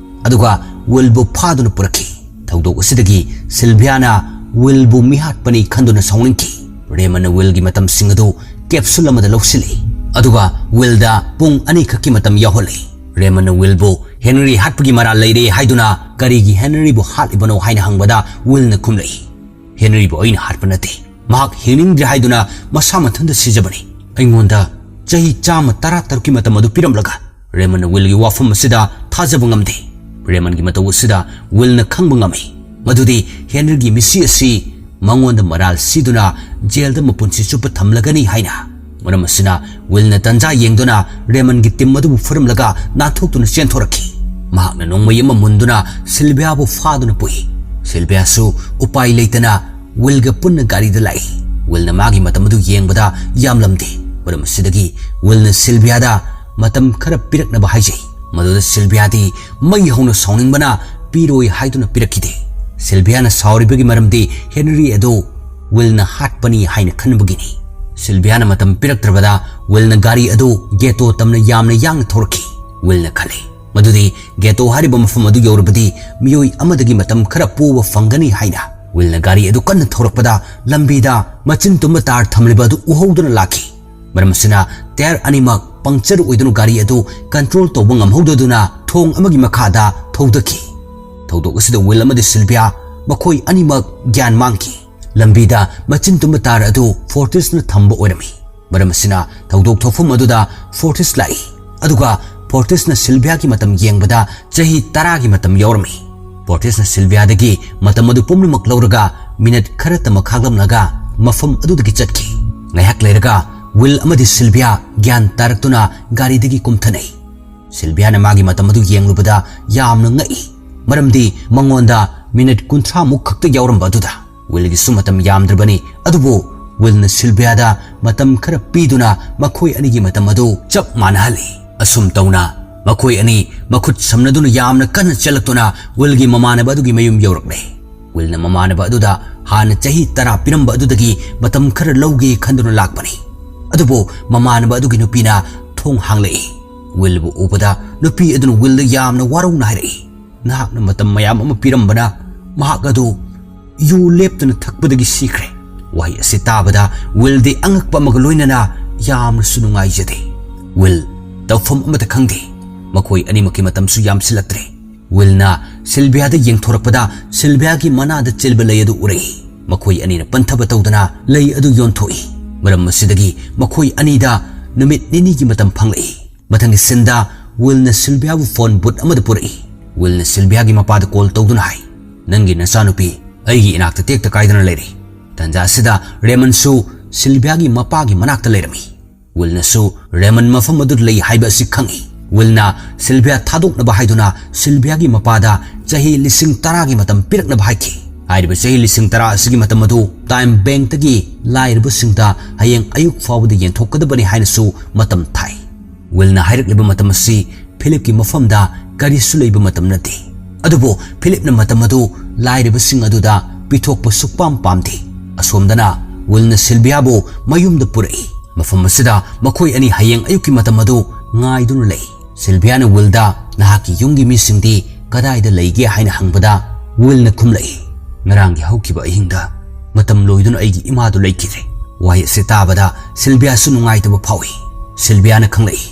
ꯑꯗꯨꯒ ꯋꯤꯜꯕꯨ ꯐꯥꯗꯨꯅ ꯄꯨꯔꯛꯈꯤ꯫ ꯊꯧꯗꯣꯛ ꯑꯁꯤꯗꯒꯤ ꯁꯤꯜꯚꯤꯌꯥꯅ ꯋꯤꯜꯕꯨ ꯃꯤꯍꯥꯠꯄꯅꯤ ꯈꯟꯗꯨꯅ ꯁꯥꯎꯅꯤꯡꯈꯤ꯫ ꯔꯦꯃꯟꯅ ꯋꯤꯜꯒꯤ ꯃꯇꯝꯁꯤꯡ ꯑꯗꯨ ꯀꯦꯞꯁꯨꯜ ꯑꯃꯗ ꯂꯧꯁꯤꯜꯂꯤ꯫ ꯑꯗꯨꯒ ꯋꯤꯜꯗ ꯄꯨꯡ ꯑꯅꯤꯈꯛꯀꯤ ꯃꯇꯝ ꯌꯥꯎꯍꯜꯂꯤ꯫ ꯔꯦꯃꯟꯅ ꯋꯤꯜꯕꯨ ꯍꯦꯅꯔꯤ ꯍꯥꯠꯄꯒꯤ ꯃꯔꯥꯜ ꯂꯩꯔꯦ ꯍꯥꯏꯗꯨꯅ ꯀꯔꯤꯒꯤ ꯍꯦꯅꯔꯤꯕꯨ ꯍꯥꯠꯂꯤꯕꯅꯣ ꯍꯥꯏꯅ ꯍꯪꯕꯗ ꯋꯤꯜꯅ ꯈꯨꯝꯂꯛꯏ, "ꯍꯦꯅꯔꯤꯕꯨ ꯑꯩꯅ ꯍꯥꯠꯄ ꯅꯠꯇꯦ꯫ ꯃꯍꯥꯛ ꯍꯤꯡꯅꯤꯡꯗ꯭ꯔꯦ ꯍꯥꯏꯗꯨꯅ ꯃꯁꯥ ꯃꯊꯟꯇ ꯁꯤꯖꯕꯅꯤ꯫ ꯑꯩꯉꯣꯟꯗ ꯆꯍꯤ ꯆꯥꯝꯃ ꯇꯔꯥ ꯇꯔꯨꯛꯀꯤ ꯃꯇꯝ ꯑꯗꯨ ꯄꯤꯔꯝꯂꯒ?" ꯔꯦꯃꯟꯅ ꯋꯤꯜꯒꯤ ꯋꯥꯐꯝ ꯑꯁꯤꯗ ꯊꯥꯖꯕ ꯉꯝꯗꯦ꯫ ꯔꯦꯃꯟꯒꯤ ꯃꯇꯧ ꯑꯁꯤꯗ ꯋꯤꯜꯅ ꯈꯪꯕ ꯉꯝꯃꯤ ꯃꯗꯨꯗꯤ ꯍꯦꯅꯔꯤꯒꯤ ꯃꯤꯁꯤ ꯑꯁꯤ ꯃꯉꯣꯟꯗ ꯃꯔꯥꯜ ꯁꯤꯗꯨꯅ ꯖꯦꯜꯗ ꯃꯄꯨꯟꯁꯤ ꯆꯨꯞꯄ ꯊꯝꯂꯒꯅꯤ ꯍꯥꯏꯅ꯫ ꯃꯔꯝ ꯑꯁꯤꯅ ꯋꯤꯜꯅ ꯇꯟꯖꯥ ꯌꯦꯡꯗꯨꯅ ꯔꯦꯃꯟꯒꯤ ꯇꯤꯝ ꯑꯗꯨꯕꯨ ꯐꯨꯔꯝꯂꯒ ꯅꯥꯟꯊꯣꯛꯇꯨꯅ ꯆꯦꯟꯊꯣꯔꯛꯈꯤ꯫ ꯃꯍꯥꯛꯅ ꯅꯣꯡꯃꯩ ꯑꯃ ꯃꯨꯟꯗꯨꯅ ꯁꯤꯜꯚꯤꯌꯥꯕꯨ ꯐꯥꯗꯨꯅ ꯄꯨꯏ꯫ ꯁꯤꯜꯚꯤꯌꯥꯁꯨ ꯎꯄꯥꯏ ꯂꯩꯇꯅ ꯋꯤꯜꯒ ꯄꯨꯟꯅ ꯒꯥꯔꯤꯗ ꯂꯥꯛꯏ꯫ ꯋꯤꯜꯅ ꯃꯥꯒꯤ ꯃꯇꯝ ꯑꯗꯨ ꯌꯦꯡꯕꯗ ꯌꯥꯝꯂꯝꯗꯦ꯫ ꯃꯔꯝ ꯑꯁꯤꯗꯒꯤ ꯋꯤꯜꯅ ꯁꯤꯜꯚꯤꯌꯥꯗ ꯃꯇꯝ ꯈꯔ ꯄꯤꯔꯛꯅꯕ ꯍꯥꯏꯖꯩ꯫ ꯃꯗꯨꯗ ꯁꯤꯜꯚꯤꯌꯥꯗꯤ ꯃꯩ ꯍꯧꯅ ꯁꯥꯎꯅꯤꯡꯕꯅ ꯄꯤꯔꯣꯏ ꯍꯥꯏꯗꯨꯅ ꯄꯤꯔꯛꯈꯤꯗꯦ꯫ ꯁꯤꯜꯚꯤꯌꯥꯅ ꯁꯥꯎꯔꯤꯕꯒꯤ ꯃꯔꯝꯗꯤ ꯍꯦꯅꯔꯤ ꯑꯗꯨ ꯋꯤꯜꯅ ꯍꯥꯠꯄꯅꯤ ꯍꯥꯏꯅ ꯈꯟꯕꯒꯤꯅꯤ꯫ ꯁꯤꯜꯚꯤꯌꯥꯅ ꯃꯇꯝ ꯄꯤꯔꯛꯇ꯭ꯔꯕꯗ ꯋꯤꯜꯅ ꯒꯥꯔꯤ ꯑꯗꯨ ꯒꯦꯇꯣ ꯇꯝꯅ ꯌꯥꯝꯅ ꯌꯥꯡꯅ ꯊꯧꯔꯛꯈꯤ꯫ ꯋꯤꯜꯅ ꯈꯜꯂꯤ ꯃꯗꯨꯗꯤ ꯒꯦꯇꯣ ꯍꯥꯏꯔꯤꯕ ꯃꯐꯝ ꯑꯗꯨ ꯌꯧꯔꯕꯗꯤ ꯃꯤꯑꯣꯏ ꯑꯃꯗꯒꯤ ꯃꯇꯝ ꯈꯔ ꯄꯣꯕ ꯐꯪꯒꯅꯤ ꯍꯥꯏꯅ꯫ ꯋꯤꯜꯅ ꯒꯥꯔꯤ ꯑꯗꯨ ꯀꯟꯅ ꯊꯧꯔꯛꯄꯗ ꯂꯝꯕꯤꯗ ꯃꯆꯤꯟ ꯇꯨꯝꯕ ꯇꯥꯔ ꯊꯝꯂꯤꯕ ꯑꯗꯨ ꯎꯍꯧꯗꯨꯅ ꯂꯥꯛꯈꯤ꯫ ꯃꯔꯝ ꯑꯁꯤꯅ ꯇꯌꯥꯔ ꯑꯅꯤꯃꯛ ꯄꯪꯆꯔ ꯑꯣꯏꯗꯨꯅ ꯒꯥꯔꯤ ꯑꯗꯨ ꯀꯟꯇ꯭ꯔꯣꯜ ꯇꯧꯕ ꯉꯝꯍꯧꯗꯗꯨꯅ ꯊꯣꯡ ꯑꯃꯒꯤ ꯃꯈꯥꯗ ꯊꯧꯗꯈꯤ꯫ ꯊꯧꯗꯣꯛ ꯑꯁꯤꯗ ꯋꯤꯜ ꯑꯃꯗꯤ ꯁꯤꯜꯚꯤꯌꯥ ꯃꯈꯣꯏ ꯑꯅꯤꯃꯛ ꯒ꯭ꯌꯥꯟ ꯃꯥꯡꯈꯤ꯫ ꯂꯝꯕꯤꯗ ꯃꯆꯤꯟ ꯇꯨꯝꯕ ꯇꯥꯔ ꯑꯗꯨ ꯐꯣꯔꯇꯤꯁꯅ ꯊꯝꯕ ꯑꯣꯏꯔꯝꯃꯤ꯫ ꯃꯔꯝ ꯑꯁꯤꯅ ꯊꯧꯗꯣꯛ ꯊꯣꯛꯐꯝ ꯑꯗꯨꯗ ꯐꯣꯔꯇꯤꯁ ꯂꯥꯛꯏ꯫ ꯑꯗꯨꯒ ꯐꯣꯔꯇꯤꯁꯅ ꯁꯤꯜꯚꯤꯌꯥꯒꯤ ꯃꯇꯝ ꯌꯦꯡꯕꯗ ꯆꯍꯤ ꯇꯔꯥꯒꯤ ꯃꯇꯝ ꯌꯥꯎꯔꯝꯃꯤ꯫ ꯐꯣꯔꯇꯤꯁꯅ ꯁꯤꯜꯚꯤꯌꯥꯗꯒꯤ ꯃꯇꯝ ꯑꯗꯨ ꯄꯨꯝꯅꯃꯛ ꯂꯧꯔꯒ ꯃꯤꯅꯠ ꯈꯔꯇꯃꯛ ꯈꯥꯛꯂꯝꯂꯒ ꯃꯐꯝ ꯑꯗꯨꯗꯒꯤ ꯆꯠꯈꯤ꯫ ꯉꯥꯏꯍꯥꯛ ꯂꯩꯔꯒ ꯋꯤꯜ ꯑꯃꯗꯤ ꯁꯤꯜꯚꯤꯌꯥ ꯒ꯭ꯌꯥꯟ ꯇꯥꯔꯛꯇꯨꯅ ꯒꯥꯔꯤꯗꯒꯤ ꯀꯨꯝꯊꯅꯩ꯫ ꯁꯤꯜꯚꯤꯌꯥꯅ ꯃꯥꯒꯤ ꯃꯇꯝ ꯑꯗꯨ ꯌꯦꯡꯂꯨꯕꯗ ꯌꯥꯝꯅ ꯉꯛꯏ, ꯃꯔꯝꯗꯤ ꯃꯉꯣꯟꯗ ꯃꯤꯅꯠ ꯀꯨꯟꯊ꯭ꯔꯥꯃꯨꯛ ꯈꯛꯇ ꯌꯥꯎꯔꯝꯕ ꯑꯗꯨꯗ꯫ ꯋꯤꯜꯒꯤꯁꯨ ꯃꯇꯝ ꯌꯥꯝꯗ꯭ꯔꯕꯅꯤ, ꯑꯗꯨꯕꯨ ꯋꯤꯜꯅ ꯁꯤꯜꯚꯤꯌꯥꯗ ꯃꯇꯝ ꯈꯔ ꯄꯤꯗꯨꯅ ꯃꯈꯣꯏ ꯑꯅꯤꯒꯤ ꯃꯇꯝ ꯑꯗꯨ ꯆꯞ ꯃꯥꯟꯅꯍꯜꯂꯤ꯫ ꯑꯁꯨꯝ ꯇꯧꯅ ꯃꯈꯣꯏ ꯑꯅꯤ ꯃꯈꯨꯠ ꯁꯝꯅꯗꯨꯅ ꯌꯥꯝꯅ ꯀꯟꯅ ꯆꯦꯜꯂꯛꯇꯨꯅ ꯋꯤꯜꯒꯤ ꯃꯃꯥꯟꯅꯕ ꯑꯗꯨꯒꯤ ꯃꯌꯨꯝ ꯌꯧꯔꯛꯂꯦ꯫ ꯋꯤꯜꯅ ꯃꯃꯥꯟꯅꯕ ꯑꯗꯨꯗ ꯍꯥꯟꯅ ꯆꯍꯤ ꯇꯔꯥ ꯄꯤꯔꯝꯕ ꯑꯗꯨꯗꯒꯤ ꯃꯇꯝ ꯈꯔ ꯂꯧꯒꯦ ꯈꯟꯗꯨꯅ ꯂꯥꯛꯄꯅꯤ꯫ ꯑꯗꯨꯕꯨ ꯃꯃꯥꯟꯅꯕ ꯑꯗꯨꯒꯤ ꯅꯨꯄꯤꯅ ꯊꯣꯡ ꯍꯥꯡꯂꯛꯏ꯫ ꯋꯤꯜꯕꯨ ꯎꯕꯗ ꯅꯨꯄꯤ ꯑꯗꯨꯅ ꯋꯤꯜꯗ ꯌꯥꯝꯅ ꯋꯥꯔꯧꯅ ꯍꯥꯏꯔꯛꯏ, "ꯅꯍꯥꯛꯅ ꯃꯇꯝ ꯃꯌꯥꯝ ꯑꯃ ꯄꯤꯔꯝꯕꯅ ꯃꯍꯥꯛ ꯑꯗꯨ ꯌꯨ ꯂꯦꯞꯇꯅ ꯊꯛꯄꯗꯒꯤ ꯁꯤꯈ꯭ꯔꯦ꯫" ꯋꯥꯍꯩ ꯑꯁꯤ ꯇꯥꯕꯗ ꯋꯤꯜꯗꯤ ꯑꯉꯛꯄ ꯑꯃꯒ ꯂꯣꯏꯅꯅ ꯌꯥꯝꯅꯁꯨ ꯅꯨꯡꯉꯥꯏꯖꯗꯦ꯫ ꯋꯤꯜ ꯇꯧꯐꯝ ꯑꯃꯠꯇ ꯈꯪꯗꯦ꯫ ꯃꯈꯣꯏ ꯑꯅꯤꯃꯛꯀꯤ ꯃꯇꯝꯁꯨ ꯌꯥꯝꯁꯤꯜꯂꯛꯇ꯭ꯔꯦ꯫ ꯋꯤꯜꯅ ꯁꯤꯜꯚꯤꯌꯥꯗ ꯌꯦꯡꯊꯣꯔꯛꯄꯗ ꯁꯤꯜꯚꯤꯌꯥꯒꯤ ꯃꯅꯥꯗ ꯆꯦꯟꯕ ꯂꯩ ꯑꯗꯨ ꯎꯔꯛꯏ꯫ ꯃꯈꯣꯏ ꯑꯅꯤꯅ ꯄꯟꯊꯕ ꯇꯧꯗꯅ ꯂꯩ ꯑꯗꯨ ꯌꯣꯟꯊꯣꯛꯏ꯫ ꯃꯔꯝ ꯑꯁꯤꯗꯒꯤ ꯃꯈꯣꯏ ꯑꯅꯤꯗ ꯅꯨꯃꯤꯠ ꯅꯤꯅꯤꯒꯤ ꯃꯇꯝ ꯐꯪꯂꯛꯏ꯫ ꯃꯊꯪꯒꯤ ꯁꯤꯟꯗ ꯋꯤꯜꯅ ꯁꯤꯜꯚꯤꯌꯥꯕꯨ ꯐꯣꯟ ꯕꯨꯠ ꯑꯃꯗ ꯄꯨꯔꯛꯏ꯫ ꯋꯤꯜꯅ ꯁꯤꯜꯚꯤꯌꯥꯒꯤ ꯃꯄꯥꯗ ꯀꯣꯜ ꯇꯧꯗꯨꯅ ꯍꯥꯏ, "ꯅꯪꯒꯤ ꯅꯆꯥꯅꯨꯄꯤ ꯑꯩꯒꯤ ꯏꯅꯥꯛꯇ ꯇꯦꯛꯇ ꯀꯥꯏꯗꯅ ꯂꯩꯔꯤ꯫" ꯇꯥꯟꯖꯥ ꯑꯁꯤꯗ ꯔꯦꯃꯟꯁꯨ ꯁꯤꯜꯚꯤꯌꯥꯒꯤ ꯃꯄꯥꯒꯤ ꯃꯅꯥꯛꯇ ꯂꯩꯔꯝꯃꯤ꯫ ꯋꯤꯜꯅꯁꯨ ꯔꯦꯃꯟ ꯃꯐꯝ ꯑꯗꯨꯗ ꯂꯩ ꯍꯥꯏꯕ ꯑꯁꯤ ꯈꯪꯏ꯫ ꯋꯤꯜꯅ ꯁꯤꯜꯚꯤꯌꯥ ꯊꯥꯗꯣꯛꯅꯕ ꯍꯥꯏꯗꯨꯅ ꯁꯤꯜꯚꯤꯌꯥꯒꯤ ꯃꯄꯥꯗ ꯆꯍꯤ ꯂꯤꯁꯤꯡ ꯇꯔꯥꯒꯤ ꯃꯇꯝ ꯄꯤꯔꯛꯅꯕ ꯍꯥꯏꯈꯤ꯫ ꯍꯥꯏꯔꯤꯕ ꯆꯍꯤ ꯂꯤꯁꯤꯡ ꯇꯔꯥ ꯑꯁꯤꯒꯤ ꯃꯇꯝ ꯑꯗꯨ ꯇꯥꯏꯝ ꯕꯦꯡꯛꯇꯒꯤ ꯂꯥꯏꯔꯕꯁꯤꯡꯗ ꯍꯌꯦꯡ ꯑꯌꯨꯛ ꯐꯥꯎꯕꯗ ꯌꯦꯟꯊꯣꯛꯀꯗꯕꯅꯤ ꯍꯥꯏꯅꯁꯨ ꯃꯇꯝ ꯊꯥꯏ꯫ ꯋꯤꯜꯅ ꯍꯥꯏꯔꯛꯂꯤꯕ ꯃꯇꯝ ꯑꯁꯤ ꯐꯤꯂꯤꯞꯀꯤ ꯃꯐꯝꯗ ꯀꯔꯤꯁꯨ ꯂꯩꯕ ꯃꯇꯝ ꯅꯠꯇꯦ꯫ ꯑꯗꯨꯕꯨ ꯐꯤꯂꯤꯞꯅ ꯃꯇꯝ ꯑꯗꯨ ꯂꯥꯏꯔꯕꯁꯤꯡ ꯑꯗꯨꯗ ꯄꯤꯊꯣꯛꯄ ꯁꯨꯛꯄꯥꯝ ꯄꯥꯝꯗꯦ꯫ ꯑꯁꯣꯝꯗꯅ ꯋꯤꯜꯅ ꯁꯤꯜꯚꯤꯌꯥꯕꯨ ꯃꯌꯨꯝꯗ ꯄꯨꯔꯛꯏ꯫ ꯃꯐꯝ ꯑꯁꯤꯗ ꯃꯈꯣꯏ ꯑꯅꯤ ꯍꯌꯦꯡ ꯑꯌꯨꯛꯀꯤ ꯃꯇꯝ ꯑꯗꯨ ꯉꯥꯏꯗꯨꯅ ꯂꯩ꯫ ꯁꯤꯜꯚꯤꯌꯥꯅ ꯋꯤꯜꯗ, "ꯅꯍꯥꯛꯀꯤ ꯌꯨꯝꯒꯤ ꯃꯤꯁꯤꯡꯗꯤ ꯀꯗꯥꯏꯗ ꯂꯩꯒꯦ?" ꯍꯥꯏꯅ ꯍꯪꯕꯗ ꯋꯤꯜꯅ ꯈꯨꯝꯂꯛꯏ, "ꯉꯔꯥꯡꯒꯤ ꯍꯧꯈꯤꯕ ꯑꯍꯤꯡꯗ ꯃꯇꯝ ꯂꯣꯏꯗꯨꯅ ꯑꯩꯒꯤ ꯏꯃꯥꯗꯨ ꯂꯩꯈꯤꯗ꯭ꯔꯦ꯫" ꯋꯥꯍꯩ ꯑꯁꯤ ꯇꯥꯕꯗ ꯁꯤꯜꯚꯤꯌꯥꯁꯨ ꯅꯨꯡꯉꯥꯏꯇꯕ ꯐꯥꯎꯏ꯫ ꯁꯤꯜꯚꯤꯌꯥꯅ ꯈꯪꯂꯛꯏ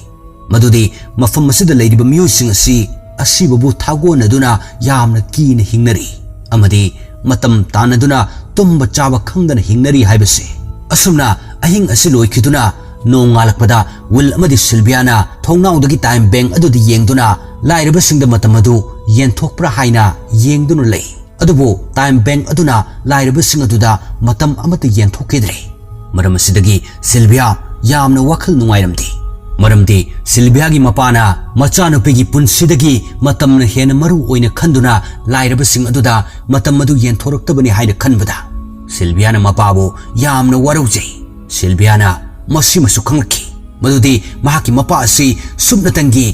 ꯃꯗꯨꯗꯤ ꯃꯐꯝ ꯑꯁꯤꯗ ꯂꯩꯔꯤꯕ ꯃꯤꯑꯣꯏꯁꯤꯡ ꯑꯁꯤ ꯑꯁꯤꯕꯕꯨ ꯊꯥꯒꯣꯟꯅꯗꯨꯅ ꯌꯥꯝꯅ ꯀꯤꯅ ꯍꯤꯡꯅꯔꯤ ꯑꯃꯗꯤ ꯃꯇꯝ ꯇꯥꯟꯅꯗꯨꯅ ꯇꯨꯝꯕ ꯆꯥꯕ ꯈꯪꯗꯅ ꯍꯤꯡꯅꯔꯤ ꯍꯥꯏꯕꯁꯤ꯫ ꯑꯁꯨꯝꯅ ꯑꯍꯤꯡ ꯑꯁꯤ ꯂꯣꯏꯈꯤꯗꯨꯅ ꯅꯣꯡꯉꯥꯜꯂꯛꯄꯗ ꯋꯤꯜ ꯑꯃꯗꯤ ꯁꯤꯜꯚꯤꯌꯥꯅ ꯊꯣꯡꯅꯥꯎꯗꯒꯤ ꯇꯥꯏꯝ ꯕꯦꯡ ꯑꯗꯨꯗ ꯌꯦꯡꯗꯨꯅ ꯂꯥꯏꯔꯕꯁꯤꯡꯗ ꯃꯇꯝ ꯑꯗꯨ ꯌꯦꯟꯊꯣꯛꯄ꯭ꯔꯥ ꯍꯥꯏꯅ ꯌꯦꯡꯗꯨꯅ ꯂꯩ꯫ ꯑꯗꯨꯕꯨ ꯇꯥꯏꯝ ꯕꯦꯡ ꯑꯗꯨꯅ ꯂꯥꯏꯔꯕꯁꯤꯡ ꯑꯗꯨꯗ ꯃꯇꯝ ꯑꯃꯠꯇ ꯌꯦꯟꯊꯣꯛꯈꯤꯗ꯭ꯔꯦ꯫ ꯃꯔꯝ ꯑꯁꯤꯗꯒꯤ ꯁꯤꯜꯚꯤꯌꯥ ꯌꯥꯝꯅ ꯋꯥꯈꯜ ꯅꯨꯡꯉꯥꯏꯔꯝꯗꯦ꯫ ꯃꯔꯝꯗꯤ ꯁꯤꯜꯚꯤꯌꯥꯒꯤ ꯃꯄꯥꯅ ꯃꯆꯥꯅꯨꯄꯤꯒꯤ ꯄꯨꯟꯁꯤꯗꯒꯤ ꯃꯇꯝꯅ ꯍꯦꯟꯅ ꯃꯔꯨ ꯑꯣꯏꯅ ꯈꯟꯗꯨꯅ ꯂꯥꯏꯔꯕꯁꯤꯡ ꯑꯗꯨꯗ ꯃꯇꯝ ꯑꯗꯨ ꯌꯦꯟꯊꯣꯔꯛꯇꯕꯅꯤ ꯍꯥꯏꯅ ꯈꯟꯕꯗ ꯁꯤꯜꯚꯤꯌꯥꯅ ꯃꯄꯥꯕꯨ ꯌꯥꯝꯅ ꯋꯥꯔꯧꯖꯩ꯫ ꯁꯤꯜꯚꯤꯌꯥꯅ ꯃꯁꯤꯃꯁꯨ ꯈꯪꯂꯛꯈꯤ ꯃꯗꯨꯗꯤ ꯃꯍꯥꯛꯀꯤ ꯃꯄꯥ ꯑꯁꯤ ꯁꯨꯞꯅꯇꯪꯒꯤ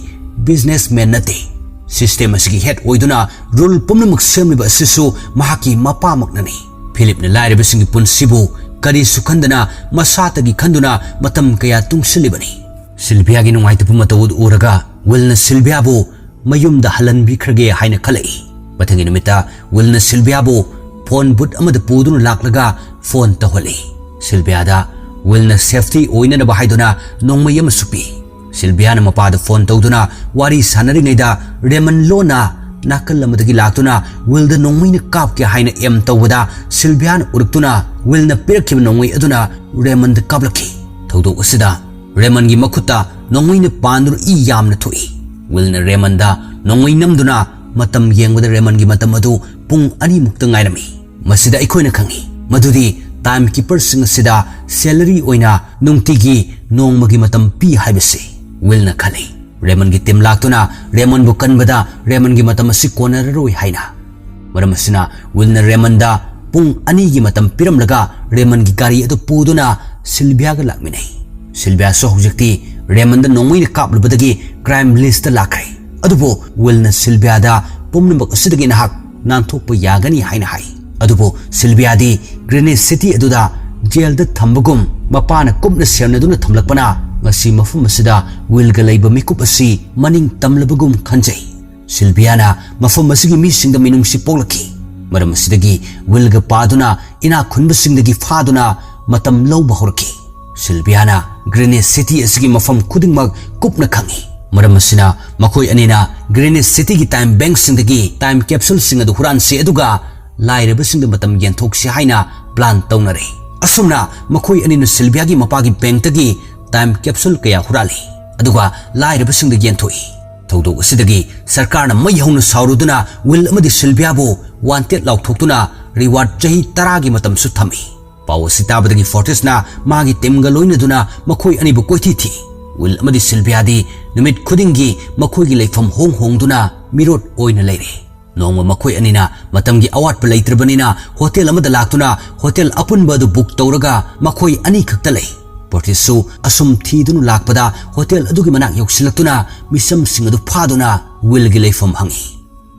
ꯕꯤꯖꯤꯅꯦꯁꯃꯦꯟ ꯅꯠꯇꯦ꯫ ꯁꯤꯁꯇꯦꯝ ꯑꯁꯤꯒꯤ ꯍꯦꯗ ꯑꯣꯏꯗꯨꯅ ꯔꯨꯜ ꯄꯨꯝꯅꯃꯛ ꯁꯦꯝꯂꯤꯕ ꯑꯁꯤꯁꯨ ꯃꯍꯥꯛꯀꯤ ꯃꯄꯥꯃꯛꯅꯅꯤ꯫ ꯐꯤꯂꯤꯞꯅ ꯂꯥꯏꯔꯕꯁꯤꯡꯒꯤ ꯄꯨꯟꯁꯤꯕꯨ ꯀꯔꯤꯁꯨ ꯈꯟꯗꯅ ꯃꯁꯥꯇꯒꯤ ꯈꯟꯗꯨꯅ ꯃꯇꯝ ꯀꯌꯥ ꯇꯨꯡꯁꯤꯜꯂꯤꯕꯅꯤ꯫ ꯁꯤꯜꯚꯤꯌꯥꯒꯤ ꯅꯨꯡꯉꯥꯏꯇꯕ ꯃꯇꯧ ꯑꯗꯨ ꯎꯔꯒ ꯋꯤꯜꯅ ꯁꯤꯜꯚꯤꯌꯥꯕꯨ ꯃꯌꯨꯝꯗ ꯍꯜꯍꯟꯕꯤꯈ꯭ꯔꯒꯦ ꯍꯥꯏꯅ ꯈꯜꯂꯛꯏ꯫ ꯃꯊꯪꯒꯤ ꯅꯨꯃꯤꯠꯇ ꯋꯤꯜꯅ ꯁꯤꯜꯚꯤꯌꯥꯕꯨ ꯐꯣꯟ ꯕꯨꯠ ꯑꯃꯗ ꯄꯨꯗꯨꯅ ꯂꯥꯛꯂꯒ ꯐꯣꯟ ꯇꯧꯍꯜꯂꯤ꯫ ꯁꯤꯜꯚꯤꯌꯥꯗ ꯋꯤꯜꯅ ꯁꯦꯐꯇꯤ ꯑꯣꯏꯅꯅꯕ ꯍꯥꯏꯗꯨꯅ ꯅꯣꯡꯃꯩ ꯑꯃꯁꯨ ꯄꯤ꯫ ꯁꯤꯜꯚꯤꯌꯥꯅ ꯃꯄꯥꯗ ꯐꯣꯟ ꯇꯧꯗꯨꯅ ꯋꯥꯔꯤ ꯁꯥꯟꯅꯔꯤꯉꯩꯗ ꯔꯦꯃꯟ ꯂꯣꯟꯅ ꯅꯥꯀꯜ ꯑꯃꯗꯒꯤ ꯂꯥꯛꯇꯨꯅ ꯋꯤꯜꯗ ꯅꯣꯡꯃꯩꯅ ꯀꯥꯞꯀꯦ ꯍꯥꯏꯅ ꯑꯦꯝ ꯇꯧꯕꯗ ꯁꯤꯜꯚꯤꯌꯥꯅ ꯎꯔꯛꯇꯨꯅ ꯋꯤꯜꯅ ꯄꯤꯔꯛꯈꯤꯕ ꯅꯣꯡꯃꯩ ꯑꯗꯨꯅ ꯔꯦꯃꯟꯗ ꯀꯥꯞꯂꯛꯈꯤ꯫ ꯊꯧꯗꯣꯛ ꯑꯁꯤꯗ ꯔꯦꯃꯟꯒꯤ ꯃꯈꯨꯠꯇ ꯅꯣꯡꯃꯩꯅ ꯄꯥꯟꯗꯨꯅ ꯏ ꯌꯥꯝꯅ ꯊꯣꯛꯏ꯫ ꯋꯤꯜꯅ ꯔꯦꯃꯟꯗ ꯅꯣꯡꯃꯩ ꯅꯝꯗꯨꯅ ꯃꯇꯝ ꯌꯦꯡꯕꯗ ꯔꯦꯃꯟꯒꯤ ꯃꯇꯝ ꯑꯗꯨ ꯄꯨꯡ ꯑꯅꯤꯃꯨꯛꯇ ꯉꯥꯏꯔꯝꯃꯤ꯫ ꯃꯁꯤꯗ ꯑꯩꯈꯣꯏꯅ ꯈꯪꯏ ꯃꯗꯨꯗꯤ ꯇꯥꯏꯝ ꯀꯤꯄꯔꯁꯤꯡ ꯑꯁꯤꯗ ꯁꯦꯂꯔꯤ ꯑꯣꯏꯅ ꯅꯨꯡꯇꯤꯒꯤ ꯅꯣꯡꯃꯒꯤ ꯃꯇꯝ ꯄꯤ ꯍꯥꯏꯕꯁꯤ꯫ ꯋꯤꯜꯅ ꯈꯜꯂꯤ꯫ ꯔꯦꯃꯟꯒꯤ ꯇꯤꯝ ꯂꯥꯛꯇꯨꯅ ꯔꯦꯃꯟꯕꯨ ꯀꯟꯕꯗ ꯔꯦꯃꯟꯒꯤ ꯃꯇꯝ ꯑꯁꯤ ꯀꯣꯟꯅꯔꯔꯣꯏ ꯍꯥꯏꯅ꯫ ꯃꯔꯝ ꯑꯁꯤꯅ ꯋꯤꯜꯅ ꯔꯦꯃꯟꯗ ꯄꯨꯡ ꯑꯅꯤꯒꯤ ꯃꯇꯝ ꯄꯤꯔꯝꯂꯒ ꯔꯦꯃꯟꯒꯤ ꯒꯥꯔꯤ ꯑꯗꯨ ꯄꯨꯗꯨꯅ ꯁꯤꯜꯚꯤꯌꯥꯒ ꯂꯥꯛꯃꯤꯟꯅꯩ꯫ ꯁꯤꯜꯚꯤꯌꯥꯁꯨ ꯍꯧꯖꯤꯛꯇꯤ ꯔꯦꯃꯟꯗ ꯅꯣꯡꯃꯩꯅ ꯀꯥꯞꯂꯨꯕꯗꯒꯤ ꯀ꯭ꯔꯥꯏꯝ ꯂꯤꯁꯇ ꯂꯥꯛꯈ꯭ꯔꯦ꯫ ꯑꯗꯨꯕꯨ ꯋꯤꯜꯅ ꯁꯤꯜꯚꯤꯌꯥꯗ ꯄꯨꯝꯅꯃꯛ ꯑꯁꯤꯗꯒꯤ ꯅꯍꯥꯛ ꯅꯥꯟꯊꯣꯛꯄ ꯌꯥꯒꯅꯤ ꯍꯥꯏꯅ ꯍꯥꯏ꯫ ꯑꯗꯨꯕꯨ ꯁꯤꯜꯚꯤꯌꯥꯗꯤ ꯒ꯭ꯔꯦꯅꯦꯠ ꯁꯤꯇꯤ ꯑꯗꯨꯗ ꯖꯦꯜꯗ ꯊꯝꯕꯒꯨꯝ ꯃꯄꯥꯅ ꯀꯨꯞꯅ ꯁꯦꯟꯅꯗꯨꯅ ꯊꯝꯂꯛꯄꯅ ꯉꯁꯤ ꯃꯐꯝ ꯑꯁꯤꯗ ꯋꯤꯜꯒ ꯂꯩꯕ ꯃꯤꯀꯨꯞ ꯑꯁꯤ ꯃꯅꯤꯡ ꯇꯝꯂꯕꯒꯨꯝ ꯈꯟꯖꯩ꯫ ꯁꯤꯜꯚꯤꯌꯥꯅ ꯃꯐꯝ ꯑꯁꯤꯒꯤ ꯃꯤꯁꯤꯡꯗ ꯃꯤꯅꯨꯡꯁꯤ ꯄꯣꯛꯂꯛꯈꯤ꯫ ꯃꯔꯝ ꯑꯁꯤꯗꯒꯤ ꯋꯤꯜꯒ ꯄꯥꯗꯨꯅ ꯏꯅꯥꯛ ꯈꯨꯟꯕꯁꯤꯡꯗꯒꯤ ꯐꯥꯗꯨꯅ ꯃꯇꯝ ꯂꯧꯕ ꯍꯧꯔꯛꯈꯤ꯫ ꯁꯤꯜꯚꯤꯌꯥꯅ ꯒ꯭ꯔꯦꯅꯦꯠ ꯁꯤꯇꯤ ꯑꯁꯤꯒꯤ ꯃꯐꯝ ꯈꯨꯗꯤꯡꯃꯛ ꯀꯨꯞꯅ ꯈꯪꯏ꯫ ꯃꯔꯝ ꯑꯁꯤꯅ ꯃꯈꯣꯏ ꯑꯅꯤꯅ ꯒ꯭ꯔꯦꯅꯦꯠ ꯁꯤꯇꯤꯒꯤ ꯇꯥꯏꯝ ꯕꯦꯡꯛꯁꯤꯡꯗꯒꯤ ꯇꯥꯏꯝ ꯀꯦꯞꯁꯨꯜꯁꯤꯡ ꯑꯗꯨ ꯍꯨꯔꯥꯟꯁꯤ, ꯑꯗꯨꯒ ꯂꯥꯏꯔꯕꯁꯤꯡꯗ ꯃꯇꯝ ꯌꯦꯟꯊꯣꯛꯁꯤ ꯍꯥꯏꯅ ꯄ꯭ꯂꯥꯟ ꯇꯧꯅꯔꯦ꯫ ꯑꯁꯨꯝꯅ ꯃꯈꯣꯏ ꯑꯅꯤꯅ ꯁꯤꯜꯚꯤꯌꯥꯒꯤ ꯃꯄꯥꯒꯤ ꯕꯦꯡꯛꯇꯒꯤ ꯇꯥꯏꯝ ꯀꯦꯞꯁꯨꯜ ꯀꯌꯥ ꯍꯨꯔꯥꯜꯂꯤ, ꯑꯗꯨꯒ ꯂꯥꯏꯔꯕꯁꯤꯡꯗ ꯌꯦꯟꯊꯣꯛꯏ꯫ ꯊꯧꯗꯣꯛ ꯑꯁꯤꯗꯒꯤ ꯁꯔꯀꯥꯔꯅ ꯃꯩ ꯍꯧꯅ ꯁꯥꯎꯔꯨꯗꯨꯅ ꯋꯤꯜ ꯑꯃꯗꯤ ꯁꯤꯜꯚꯤꯌꯥꯕꯨ ꯋꯥꯟꯇꯦꯗ ꯂꯥꯎꯊꯣꯛꯇꯨꯅ ꯔꯤꯋꯥꯔꯗ ꯆꯍꯤ ꯇꯔꯥꯒꯤ ꯃꯇꯝꯁꯨ ꯊꯝꯃꯤ꯫ ꯄꯥꯎ ꯑꯁꯤ ꯇꯥꯕꯗꯒꯤ ꯐꯣꯔꯇꯤꯁꯅ ꯃꯥꯒꯤ ꯇꯤꯝꯒ ꯂꯣꯏꯅꯗꯨꯅ ꯃꯈꯣꯏ ꯑꯅꯤꯕꯨ ꯀꯣꯏꯊꯤ ꯊꯤ꯫ ꯋꯤꯜ ꯑꯃꯗꯤ ꯁꯤꯜꯚꯤꯌꯥꯗꯤ ꯅꯨꯃꯤꯠ ꯈꯨꯗꯤꯡꯒꯤ ꯃꯈꯣꯏꯒꯤ ꯂꯩꯐꯝ ꯍꯣꯡ ꯍꯣꯡꯗꯨꯅ ꯃꯤꯔꯣꯠ ꯑꯣꯏꯅ ꯂꯩꯔꯦ꯫ ꯅꯣꯡꯃ ꯃꯈꯣꯏ ꯑꯅꯤꯅ ꯃꯇꯝꯒꯤ ꯑꯋꯥꯠꯄ ꯂꯩꯇ꯭ꯔꯕꯅꯤꯅ ꯍꯣꯇꯦꯜ ꯑꯃꯗ ꯂꯥꯛꯇꯨꯅ ꯍꯣꯇꯦꯜ ꯑꯄꯨꯟꯕ ꯑꯗꯨ ꯕꯨꯛ ꯇꯧꯔꯒ ꯃꯈꯣꯏ ꯑꯅꯤ ꯈꯛꯇ ꯂꯩ꯫ ꯐꯣꯔꯇꯤꯁꯁꯨ ꯑꯁꯨꯝ ꯊꯤꯗꯨꯅ ꯂꯥꯛꯄꯗ ꯍꯣꯇꯦꯜ ꯑꯗꯨꯒꯤ ꯃꯅꯥꯛ ꯌꯧꯁꯤꯜꯂꯛꯇꯨꯅ ꯃꯤꯆꯝꯁꯤꯡ ꯑꯗꯨ ꯐꯥꯗꯨꯅ ꯋꯤꯜꯒꯤ ꯂꯩꯐꯝ ꯍꯪꯉꯤ꯫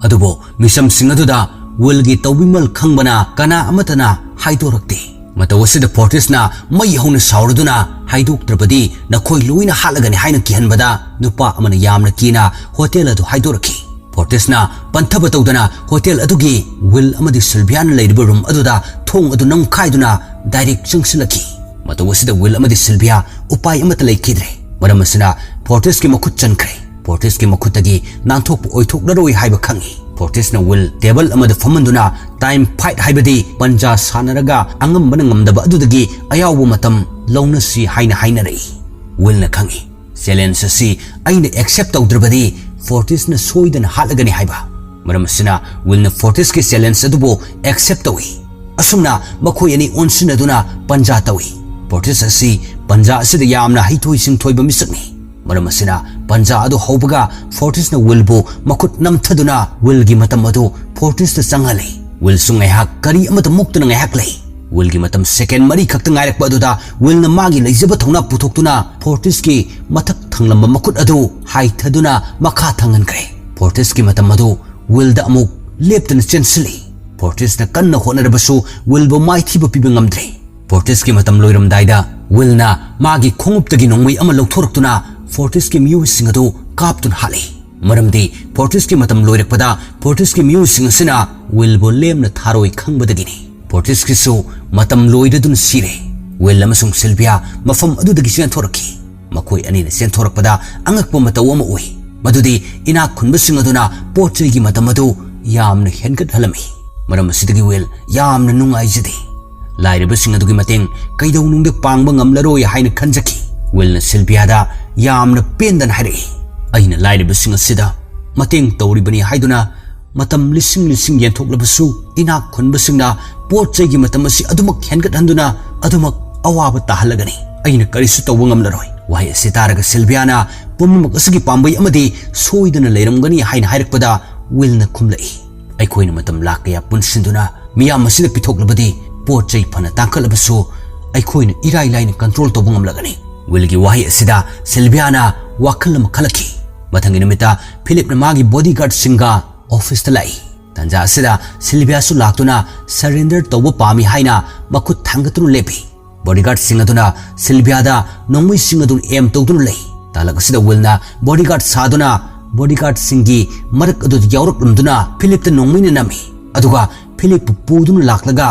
ꯑꯗꯨꯕꯨ ꯃꯤꯆꯝꯁꯤꯡ ꯑꯗꯨꯗ ꯋꯤꯜꯒꯤ ꯇꯧꯕꯤꯃꯜ ꯈꯪꯕꯅ ꯀꯅꯥ ꯑꯃꯠꯇꯅ ꯍꯥꯏꯗꯣꯔꯛꯇꯦ꯫ ꯃꯇꯧ ꯑꯁꯤꯗ ꯐꯣꯔꯇꯤꯁꯅ ꯃꯩ ꯍꯧꯅ ꯁꯥꯎꯔꯗꯨꯅ, "ꯍꯥꯏꯗꯣꯛꯇ꯭ꯔꯕꯗꯤ ꯅꯈꯣꯏ ꯂꯣꯏꯅ ꯍꯥꯠꯂꯒꯅꯤ" ꯍꯥꯏꯅ ꯀꯤꯍꯟꯕꯗ ꯅꯨꯄꯥ ꯑꯃꯅ ꯌꯥꯝꯅ ꯀꯤꯅ ꯍꯣꯇꯦꯜ ꯑꯗꯨ ꯍꯥꯏꯗꯣꯔꯛꯈꯤ꯫ ꯐꯣꯔꯇꯤꯁꯅ ꯄꯟꯊꯕ ꯇꯧꯗꯅ ꯍꯣꯇꯦꯜ ꯑꯗꯨꯒꯤ ꯋꯤꯜ ꯑꯃꯗꯤ ꯁꯤꯜꯚꯤꯌꯥꯅ ꯂꯩꯔꯤꯕ ꯔꯨꯝ ꯑꯗꯨꯗ ꯊꯣꯡ ꯑꯗꯨ ꯅꯝꯈꯥꯏꯗꯨꯅ ꯗꯥꯏꯔꯦꯛ ꯆꯪꯁꯤꯜꯂꯛꯈꯤ꯫ ꯃꯇꯧ ꯑꯁꯤꯗ ꯋꯤꯜ ꯑꯃꯗꯤ ꯁꯤꯜꯚꯤꯌꯥ ꯎꯄꯥꯏ ꯑꯃꯠꯇ ꯂꯩꯈꯤꯗ꯭ꯔꯦ꯫ ꯃꯔꯝ ꯑꯁꯤꯅ ꯐꯣꯔꯇꯤꯁꯀꯤ ꯃꯈꯨꯠ ꯆꯟꯈ꯭ꯔꯦ꯫ ꯐꯣꯔꯇꯤꯁꯀꯤ ꯃꯈꯨꯠꯇꯒꯤ ꯅꯥꯟꯊꯣꯛꯄ ꯑꯣꯏꯊꯣꯛꯂꯔꯣꯏ ꯍꯥꯏꯕ ꯈꯪꯏ꯫ ꯐꯣꯔꯇꯤꯁꯅ ꯋꯤꯜ ꯇꯦꯕꯜ ꯑꯃꯗ ꯐꯝꯍꯟꯗꯨꯅ ꯇꯥꯏꯝ ꯐꯥꯏꯠ, ꯍꯥꯏꯕꯗꯤ ꯄꯟꯖꯥ ꯁꯥꯟꯅꯔꯒ ꯑꯉꯝꯕꯅ ꯉꯝꯗꯕ ꯑꯗꯨꯗꯒꯤ ꯑꯌꯥꯎꯕ ꯃꯇꯝ ꯂꯧꯅꯁꯤ ꯍꯥꯏꯅ ꯍꯥꯏꯅꯔꯛꯏ꯫ ꯋꯤꯜꯅ ꯈꯪꯏ, ꯆꯦꯂꯦꯟꯖ ꯑꯁꯤ ꯑꯩꯅ ꯑꯦꯛꯁꯦꯞ ꯇꯧꯗ꯭ꯔꯕꯗꯤ ꯐꯣꯔꯇꯤꯁꯅ ꯁꯣꯏꯗꯅ ꯍꯥꯠꯂꯒꯅꯤ ꯍꯥꯏꯕ꯫ ꯃꯔꯝ ꯑꯁꯤꯅ ꯋꯤꯜꯅ ꯐꯣꯔꯇꯤꯁꯀꯤ ꯆꯦꯂꯦꯟꯖ ꯑꯗꯨꯕꯨ ꯑꯦꯛꯁꯦꯞ ꯇꯧꯏ꯫ ꯑꯁꯨꯝꯅ ꯃꯈꯣꯏ ꯑꯅꯤ ꯑꯣꯟꯁꯤꯟꯅꯗꯨꯅ ꯄꯟꯖꯥ ꯇꯧꯏ꯫ ꯐꯣꯔꯇꯤꯁ ꯑꯁꯤ ꯄꯟꯖꯥ ꯑꯁꯤꯗ ꯌꯥꯝꯅ ꯍꯩꯊꯣꯏ ꯁꯤꯡꯊꯣꯏꯕ ꯃꯤꯁꯛꯅꯤ꯫ ꯃꯔꯝ ꯑꯁꯤꯅ ꯄꯟꯖꯥ ꯑꯗꯨ ꯍꯧꯕꯒ ꯐꯣꯔꯇꯤꯁꯅ ꯋꯤꯜꯕꯨ ꯃꯈꯨꯠ ꯅꯝꯊꯗꯨꯅ ꯋꯤꯜꯒꯤ ꯃꯇꯝ ꯑꯗꯨ ꯐꯣꯔꯇꯤꯁꯇ ꯆꯪꯍꯜꯂꯤ꯫ ꯋꯤꯜꯁꯨ ꯉꯥꯏꯍꯥꯛ ꯀꯔꯤ ꯑꯃꯠꯇ ꯃꯨꯛꯇꯅ ꯉꯥꯏꯍꯥꯛ ꯂꯩ꯫ ꯋꯤꯜꯒꯤ ꯃꯇꯝ ꯁꯦꯀꯦꯟ ꯃꯔꯤ ꯈꯛꯇ ꯉꯥꯏꯔꯛꯄ ꯑꯗꯨꯗ ꯋꯤꯜꯅ ꯃꯥꯒꯤ ꯂꯩꯖꯕ ꯊꯧꯅꯥ ꯄꯨꯊꯣꯛꯇꯨꯅ ꯐꯣꯔꯇꯤꯁꯀꯤ ꯃꯊꯛ ꯊꯪꯂꯝꯕ ꯃꯈꯨꯠ ꯑꯗꯨ ꯍꯥꯏꯊꯗꯨꯅ ꯃꯈꯥ ꯊꯪꯍꯟꯈ꯭ꯔꯦ꯫ ꯐꯣꯔꯇꯤꯁꯀꯤ ꯃꯇꯝ ꯑꯗꯨ ꯋꯤꯜꯗ ꯑꯃꯨꯛ ꯂꯦꯞꯇꯅ ꯆꯦꯟꯁꯤꯜꯂꯤ꯫ ꯐꯣꯔꯇꯤꯁꯅ ꯀꯟꯅ ꯍꯣꯠꯅꯔꯕꯁꯨ ꯋꯤꯜꯕꯨ ꯃꯥꯏꯊꯤꯕ ꯄꯤꯕ ꯉꯝꯗ꯭ꯔꯦ꯫ ꯐꯣꯔꯇꯤꯁꯀꯤ ꯃꯇꯝ ꯂꯣꯏꯔꯝꯗꯥꯏꯗ ꯋꯤꯜꯅ ꯃꯥꯒꯤ ꯈꯣꯡꯎꯞꯇꯒꯤ ꯅꯣꯡꯃꯩ ꯑꯃ ꯂꯧꯊꯣꯔꯛꯇꯨꯅ ꯐꯣꯔꯇꯤꯁꯀꯤ ꯃꯤꯑꯣꯏꯁꯤꯡ ꯑꯗꯨ ꯀꯥꯞꯇꯨꯅ ꯍꯥꯠꯂꯤ꯫ ꯃꯔꯝꯗꯤ ꯐꯣꯔꯇꯤꯁꯀꯤ ꯃꯇꯝ ꯂꯣꯏꯔꯛꯄꯗ ꯐꯣꯔꯇꯤꯁꯀꯤ ꯃꯤꯑꯣꯏꯁꯤꯡ ꯑꯁꯤꯅ ꯋꯤꯜꯕꯨ ꯂꯦꯝꯅ ꯊꯥꯔꯣꯏ ꯈꯪꯕꯗꯒꯤꯅꯤ꯫ ꯐꯣꯔꯇꯤꯁꯀꯤꯁꯨ ꯃꯇꯝ ꯂꯣꯏꯔꯗꯨꯅ ꯁꯤꯔꯦ꯫ ꯋꯤꯜ ꯑꯃꯁꯨꯡ ꯁꯤꯜꯚꯤꯌꯥ ꯃꯐꯝ ꯑꯗꯨꯗꯒꯤ ꯆꯦꯟꯊꯣꯔꯛꯈꯤ꯫ ꯃꯈꯣꯏ ꯑꯅꯤꯅ ꯆꯦꯟꯊꯣꯔꯛꯄꯗ ꯑꯉꯛꯄ ꯃꯇꯧ ꯑꯃ ꯎꯏ, ꯃꯗꯨꯗꯤ ꯏꯅꯥꯛ ꯈꯨꯟꯕꯁꯤꯡ ꯑꯗꯨꯅ ꯄꯣꯠ ꯆꯩꯒꯤ ꯃꯇꯝ ꯑꯗꯨ ꯌꯥꯝꯅ ꯍꯦꯟꯒꯠꯍꯜꯂꯝꯃꯤ꯫ ꯃꯔꯝ ꯑꯁꯤꯗꯒꯤ ꯋꯤꯜ ꯌꯥꯝꯅ ꯅꯨꯡꯉꯥꯏꯖꯗꯦ꯫ ꯂꯥꯏꯔꯕꯁꯤꯡ ꯑꯗꯨꯒꯤ ꯃꯇꯦꯡ ꯀꯩꯗꯧꯅꯨꯡꯗ ꯄꯥꯡꯕ ꯉꯝꯂꯔꯣꯏ ꯍꯥꯏꯅ ꯈꯟꯖꯈꯤ꯫ ꯋꯤꯜꯅ ꯁꯤꯜꯚꯤꯌꯥꯗ ꯌꯥꯝꯅ ꯄꯦꯟꯗꯅ ꯍꯥꯏꯔꯛꯏ, "ꯑꯩꯅ ꯂꯥꯏꯔꯕꯁꯤꯡ ꯑꯁꯤꯗ ꯃꯇꯦꯡ ꯇꯧꯔꯤꯕꯅꯤ ꯍꯥꯏꯗꯨꯅ ꯃꯇꯝ ꯂꯤꯁꯤꯡ ꯂꯤꯁꯤꯡ ꯌꯦꯟꯊꯣꯛꯂꯕꯁꯨ, ꯏꯅꯥꯛ ꯈꯨꯟꯕꯁꯤꯡꯅ ꯄꯣꯠ ꯆꯩꯒꯤ ꯃꯇꯝ ꯑꯁꯤ ꯑꯗꯨꯃꯛ ꯍꯦꯟꯒꯠꯍꯟꯗꯨꯅ ꯑꯗꯨꯃꯛ ꯑꯋꯥꯕ ꯇꯥꯍꯜꯂꯒꯅꯤ꯫ ꯑꯩꯅ ꯀꯔꯤꯁꯨ ꯇꯧꯕ ꯉꯝꯂꯔꯣꯏ꯫" ꯋꯥꯍꯩ ꯑꯁꯤ ꯇꯥꯔꯒ ꯁꯤꯜꯚꯤꯌꯥꯅ ꯄꯨꯝꯅꯃꯛ ꯑꯁꯤꯒꯤ ꯄꯥꯝꯕꯩ ꯑꯃꯗꯤ ꯁꯣꯏꯗꯅ ꯂꯩꯔꯝꯒꯅꯤ ꯍꯥꯏꯅ ꯍꯥꯏꯔꯛꯄꯗ ꯋꯤꯜꯅ ꯈꯨꯝꯂꯛꯏ, "ꯑꯩꯈꯣꯏꯅ ꯃꯇꯝ ꯂꯥꯛ ꯀꯌꯥ ꯄꯨꯟꯁꯤꯟꯗꯨꯅ ꯃꯤꯌꯥꯝ ꯑꯁꯤꯗ ꯄꯤꯊꯣꯛꯂꯕꯗꯤ ꯄꯣꯠ ꯆꯩ ꯐꯅ ꯇꯥꯡꯈꯠꯂꯕꯁꯨ ꯑꯩꯈꯣꯏꯅ ꯏꯔꯥꯏ ꯂꯥꯏꯅ ꯀꯟꯇ꯭ꯔꯣꯜ ꯇꯧꯕ ꯉꯝꯂꯒꯅꯤ꯫" ꯋꯤꯜꯒꯤ ꯋꯥꯍꯩ ꯑꯁꯤꯗ ꯁꯤꯜꯚꯤꯌꯥꯅ ꯋꯥꯈꯜ ꯑꯃ ꯈꯜꯂꯛꯈꯤ꯫ ꯃꯊꯪꯒꯤ ꯅꯨꯃꯤꯠꯇ ꯐꯤꯂꯤꯞꯅ ꯃꯥꯒꯤ ꯕꯣꯗꯤꯒꯥꯔꯗꯁꯤꯡꯒ ꯑꯣꯐꯤꯁꯇ ꯂꯥꯛꯏ꯫ ꯇꯥꯟꯖꯥ ꯑꯁꯤꯗ ꯁꯤꯜꯚꯤꯌꯥꯁꯨ ꯂꯥꯛꯇꯨꯅ ꯁꯔꯦꯟꯗꯔ ꯇꯧꯕ ꯄꯥꯝꯃꯤ ꯍꯥꯏꯅ ꯃꯈꯨꯠ ꯊꯥꯡꯒꯠꯇꯨꯅ ꯂꯦꯞꯄꯤ꯫ ꯕꯣꯗꯤꯒꯥꯔꯗꯁꯤꯡ ꯑꯗꯨꯅ ꯁꯤꯜꯚꯤꯌꯥꯗ ꯅꯣꯡꯃꯩꯁꯤꯡ ꯑꯗꯨ ꯑꯦꯝ ꯇꯧꯗꯨꯅ ꯂꯩ꯫ ꯇꯥꯂꯛ ꯑꯁꯤꯗ ꯋꯤꯜꯅ ꯕꯣꯗꯤꯒꯥꯔꯗ ꯁꯥꯗꯨꯅ ꯕꯣꯗꯤꯒꯥꯔꯗꯁꯤꯡꯒꯤ ꯃꯔꯛ ꯑꯗꯨꯗ ꯌꯥꯎꯔꯛꯂꯝꯗꯨꯅ ꯐꯤꯂꯤꯞꯇ ꯅꯣꯡꯃꯩꯅ ꯅꯝꯃꯤ꯫ ꯑꯗꯨꯒ ꯐꯤꯂꯤꯞꯄꯨ ꯄꯨꯗꯨꯅ ꯂꯥꯛꯂꯒ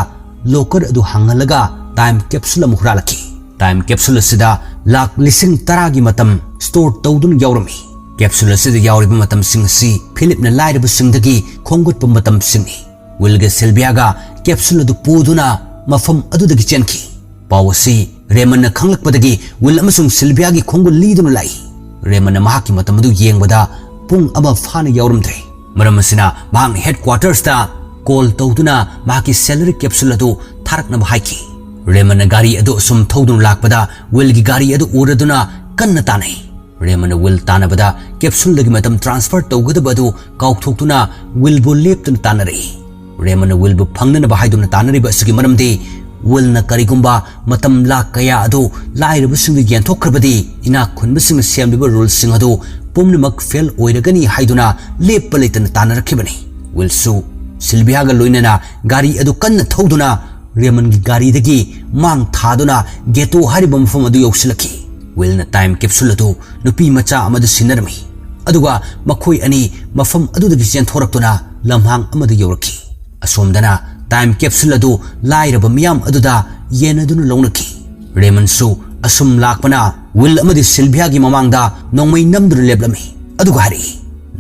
ꯂꯣꯀꯔ ꯑꯗꯨ ꯍꯥꯡꯍꯜꯂꯒ ꯇꯥꯏꯝ ꯀꯦꯞꯁꯨꯜ ꯑꯃ ꯍꯨꯔꯥꯜꯂꯛꯈꯤ꯫ ꯇꯥꯏꯝ ꯀꯦꯞꯁꯨꯜ ꯑꯁꯤꯗ ꯂꯥꯛ ꯂꯤꯁꯤꯡ ꯇꯔꯥꯒꯤ ꯃꯇꯝ ꯁ꯭ꯇꯣꯔ ꯇꯧꯗꯨꯅ ꯌꯥꯎꯔꯝꯃꯤ꯫ ꯀꯦꯞꯁꯨꯜ ꯑꯁꯤꯗ ꯌꯥꯎꯔꯤꯕ ꯃꯇꯝꯁꯤꯡ ꯑꯁꯤ ꯐꯤꯂꯤꯞꯅ ꯂꯥꯏꯔꯕꯁꯤꯡꯗꯒꯤ ꯈꯣꯝꯒꯠꯄ ꯃꯇꯝꯁꯤꯡꯅꯤ꯫ ꯋꯤꯜꯒ ꯁꯤꯜꯚꯤꯌꯥꯒ ꯀꯦꯞꯁꯨꯜ ꯑꯗꯨ ꯄꯨꯗꯨꯅ ꯃꯐꯝ ꯑꯗꯨꯗꯒꯤ ꯆꯦꯟꯈꯤ꯫ ꯄꯥꯎ ꯑꯁꯤ ꯔꯦꯃꯟꯅ ꯈꯪꯂꯛꯄꯗꯒꯤ ꯋꯤꯜ ꯑꯃꯁꯨꯡ ꯁꯤꯜꯚꯤꯌꯥꯒꯤ ꯈꯣꯡꯒꯨꯜ ꯂꯤꯗꯨꯅ ꯂꯥꯛꯏ꯫ ꯔꯦꯃꯟꯅ ꯃꯍꯥꯛꯀꯤ ꯃꯇꯝ ꯑꯗꯨ ꯌꯦꯡꯕꯗ ꯄꯨꯡ ꯑꯃ ꯐꯥꯅ ꯌꯥꯎꯔꯝꯗ꯭ꯔꯦ꯫ ꯃꯔꯝ ꯑꯁꯤꯅ ꯃꯍꯥꯛꯅ ꯍꯦꯗꯀ꯭ꯋꯥꯇꯔꯁꯇ ꯀꯣꯜ ꯇꯧꯗꯨꯅ ꯃꯍꯥꯛꯀꯤ ꯁꯦꯂꯔꯤ ꯀꯦꯞꯁꯨꯜ ꯑꯗꯨ ꯊꯥꯔꯛꯅꯕ ꯍꯥꯏꯈꯤ꯫ ꯔꯦꯃꯟꯅ ꯒꯥꯔꯤ ꯑꯗꯨ ꯑꯁꯨꯝ ꯊꯧꯗꯨꯅ ꯂꯥꯛꯄꯗ ꯋꯤꯜꯒꯤ ꯒꯥꯔꯤ ꯑꯗꯨ ꯎꯔꯗꯨꯅ ꯀꯟꯅ ꯇꯥꯟꯅꯩ꯫ ꯔꯦꯃꯟꯅ ꯋꯤꯜ ꯇꯥꯟꯅꯕꯗ ꯀꯦꯞꯁꯨꯜꯗꯒꯤ ꯃꯇꯝ ꯇ꯭ꯔꯥꯟꯁꯐꯔ ꯇꯧꯒꯗꯕ ꯑꯗꯨ ꯀꯥꯎꯊꯣꯛꯇꯨꯅ ꯋꯤꯜꯕꯨ ꯂꯦꯞꯇꯨꯅ ꯇꯥꯟꯅꯔꯛꯏ꯫ ꯔꯦꯃꯟꯅ ꯋꯤꯜꯕꯨ ꯐꯪꯅꯅꯕ ꯍꯥꯏꯗꯨꯅ ꯇꯥꯟꯅꯔꯤꯕ ꯑꯁꯤꯒꯤ ꯃꯔꯝꯗꯤ ꯋꯤꯜꯅ ꯀꯔꯤꯒꯨꯝꯕ ꯃꯇꯝ ꯂꯥꯛ ꯀꯌꯥ ꯑꯗꯨ ꯂꯥꯏꯔꯕꯁꯤꯡꯗ ꯌꯦꯟꯊꯣꯛꯈ꯭ꯔꯕꯗꯤ ꯏꯅꯥꯛ ꯈꯨꯟꯕꯁꯤꯡꯅ ꯁꯦꯝꯂꯤꯕ ꯔꯨꯜꯁꯤꯡ ꯑꯗꯨ ꯄꯨꯝꯅꯃꯛ ꯐꯦꯜ ꯑꯣꯏꯔꯒꯅꯤ ꯍꯥꯏꯗꯨꯅ ꯂꯦꯞꯄ ꯂꯩꯇꯅ ꯇꯥꯟꯅꯔꯛꯈꯤꯕꯅꯤ꯫ ꯋꯤꯜꯁꯨ ꯁꯤꯜꯚꯤꯌꯥꯒ ꯂꯣꯏꯅꯅ ꯒꯥꯔꯤ ꯑꯗꯨ ꯀꯟꯅ ꯊꯧꯗꯨꯅ ꯔꯦꯃꯟꯒꯤ ꯒꯥꯔꯤꯗꯒꯤ ꯃꯥꯡ ꯊꯥꯗꯨꯅ ꯒꯦꯇꯣ ꯍꯥꯏꯔꯤꯕ ꯃꯐꯝ ꯑꯗꯨ ꯌꯧꯁꯤꯜꯂꯛꯈꯤ꯫ ꯋꯤꯜꯅ ꯇꯥꯏꯝ ꯀꯦꯞꯁꯨꯜ ꯑꯗꯨ ꯅꯨꯄꯤ ꯃꯆꯥ ꯑꯃꯗ ꯁꯤꯟꯅꯔꯝꯃꯤ꯫ ꯑꯗꯨꯒ ꯃꯈꯣꯏ ꯑꯅꯤ ꯃꯐꯝ ꯑꯗꯨꯗꯒꯤ ꯆꯦꯟꯊꯣꯔꯛꯇꯨꯅ ꯂꯝꯍꯥꯡ ꯑꯃꯗ ꯌꯧꯔꯛꯈꯤ꯫ ꯑꯁꯣꯝꯗꯅ ꯇꯥꯏꯝ ꯀꯦꯞꯁꯨꯜ ꯑꯗꯨ ꯂꯥꯏꯔꯕ ꯃꯤꯌꯥꯝ ꯑꯗꯨꯗ ꯌꯦꯟꯅꯗꯨꯅ ꯂꯧꯅꯈꯤ꯫ ꯔꯦꯃꯟꯁꯨ ꯑꯁꯨꯝ ꯂꯥꯛꯄꯅ ꯋꯤꯜ ꯑꯃꯗꯤ ꯁꯤꯜꯚꯤꯌꯥꯒꯤ ꯃꯃꯥꯡꯗ ꯅꯣꯡꯃꯩ ꯅꯝꯗꯨꯅ ꯂꯦꯞꯂꯝꯃꯤ꯫ ꯑꯗꯨꯒ ꯍꯥꯏꯔꯛꯏ,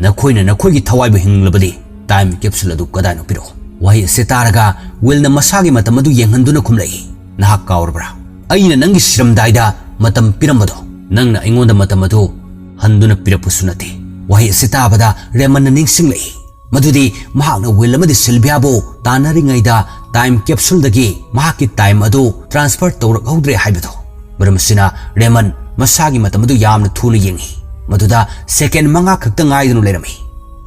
"ꯅꯈꯣꯏꯅ ꯅꯈꯣꯏꯒꯤ ꯊꯋꯥꯏꯕꯨ ꯍꯤꯡꯂꯕꯗꯤ ꯇꯥꯏꯝ ꯀꯦꯞꯁꯨꯜ ꯑꯗꯨ ꯀꯗꯥꯏꯅꯣ ꯄꯤꯔꯛꯎ"꯫ ꯋꯥꯍꯩ ꯑꯁꯤ ꯇꯥꯔꯒ ꯋꯤꯜꯅ ꯃꯁꯥꯒꯤ ꯃꯇꯝ ꯑꯗꯨ ꯌꯦꯡꯍꯟꯗꯨꯅ ꯈꯨꯝꯂꯛꯏ, "ꯅꯍꯥꯛ ꯀꯥꯎꯔꯕ꯭ꯔꯥ? ꯑꯩꯅ ꯅꯪꯒꯤ ꯁꯤꯔꯝꯗꯥꯏꯗ ꯃꯇꯝ ꯄꯤꯔꯝꯕꯗꯣ, ꯅꯪꯅ ꯑꯩꯉꯣꯟꯗ ꯃꯇꯝ ꯑꯗꯨ ꯍꯟꯗꯨꯅ ꯄꯤꯔꯛꯄꯁꯨ ꯅꯠꯇꯦ"꯫ ꯋꯥꯍꯩ ꯑꯁꯤ ꯇꯥꯕꯗ ꯔꯦꯃꯟꯅ ꯅꯤꯡꯁꯤꯡꯂꯛꯏ ꯃꯗꯨꯗꯤ ꯃꯍꯥꯛꯅ ꯋꯤꯜ ꯑꯃꯗꯤ ꯁꯤꯜꯚꯤꯌꯥꯕꯨ ꯇꯥꯟꯅꯔꯤꯉꯩꯗ ꯇꯥꯏꯝ ꯀꯦꯞꯁꯨꯜꯗꯒꯤ ꯃꯍꯥꯛꯀꯤ ꯇꯥꯏꯝ ꯑꯗꯨ ꯇ꯭ꯔꯥꯟꯁꯐꯔ ꯇꯧꯔꯛꯍꯧꯗ꯭ꯔꯦ ꯍꯥꯏꯕꯗꯣ꯫ ꯃꯔꯝ ꯑꯁꯤꯅ ꯔꯦꯃꯟ ꯃꯁꯥꯒꯤ ꯃꯇꯝ ꯑꯗꯨ ꯌꯥꯝꯅ ꯊꯨꯅ ꯌꯦꯡꯉꯤ꯫ ꯃꯗꯨꯗ ꯁꯦꯀꯦꯟ ꯃꯉꯥ ꯈꯛꯇ ꯉꯥꯏꯗꯨꯅ ꯂꯩꯔꯝꯃꯤ꯫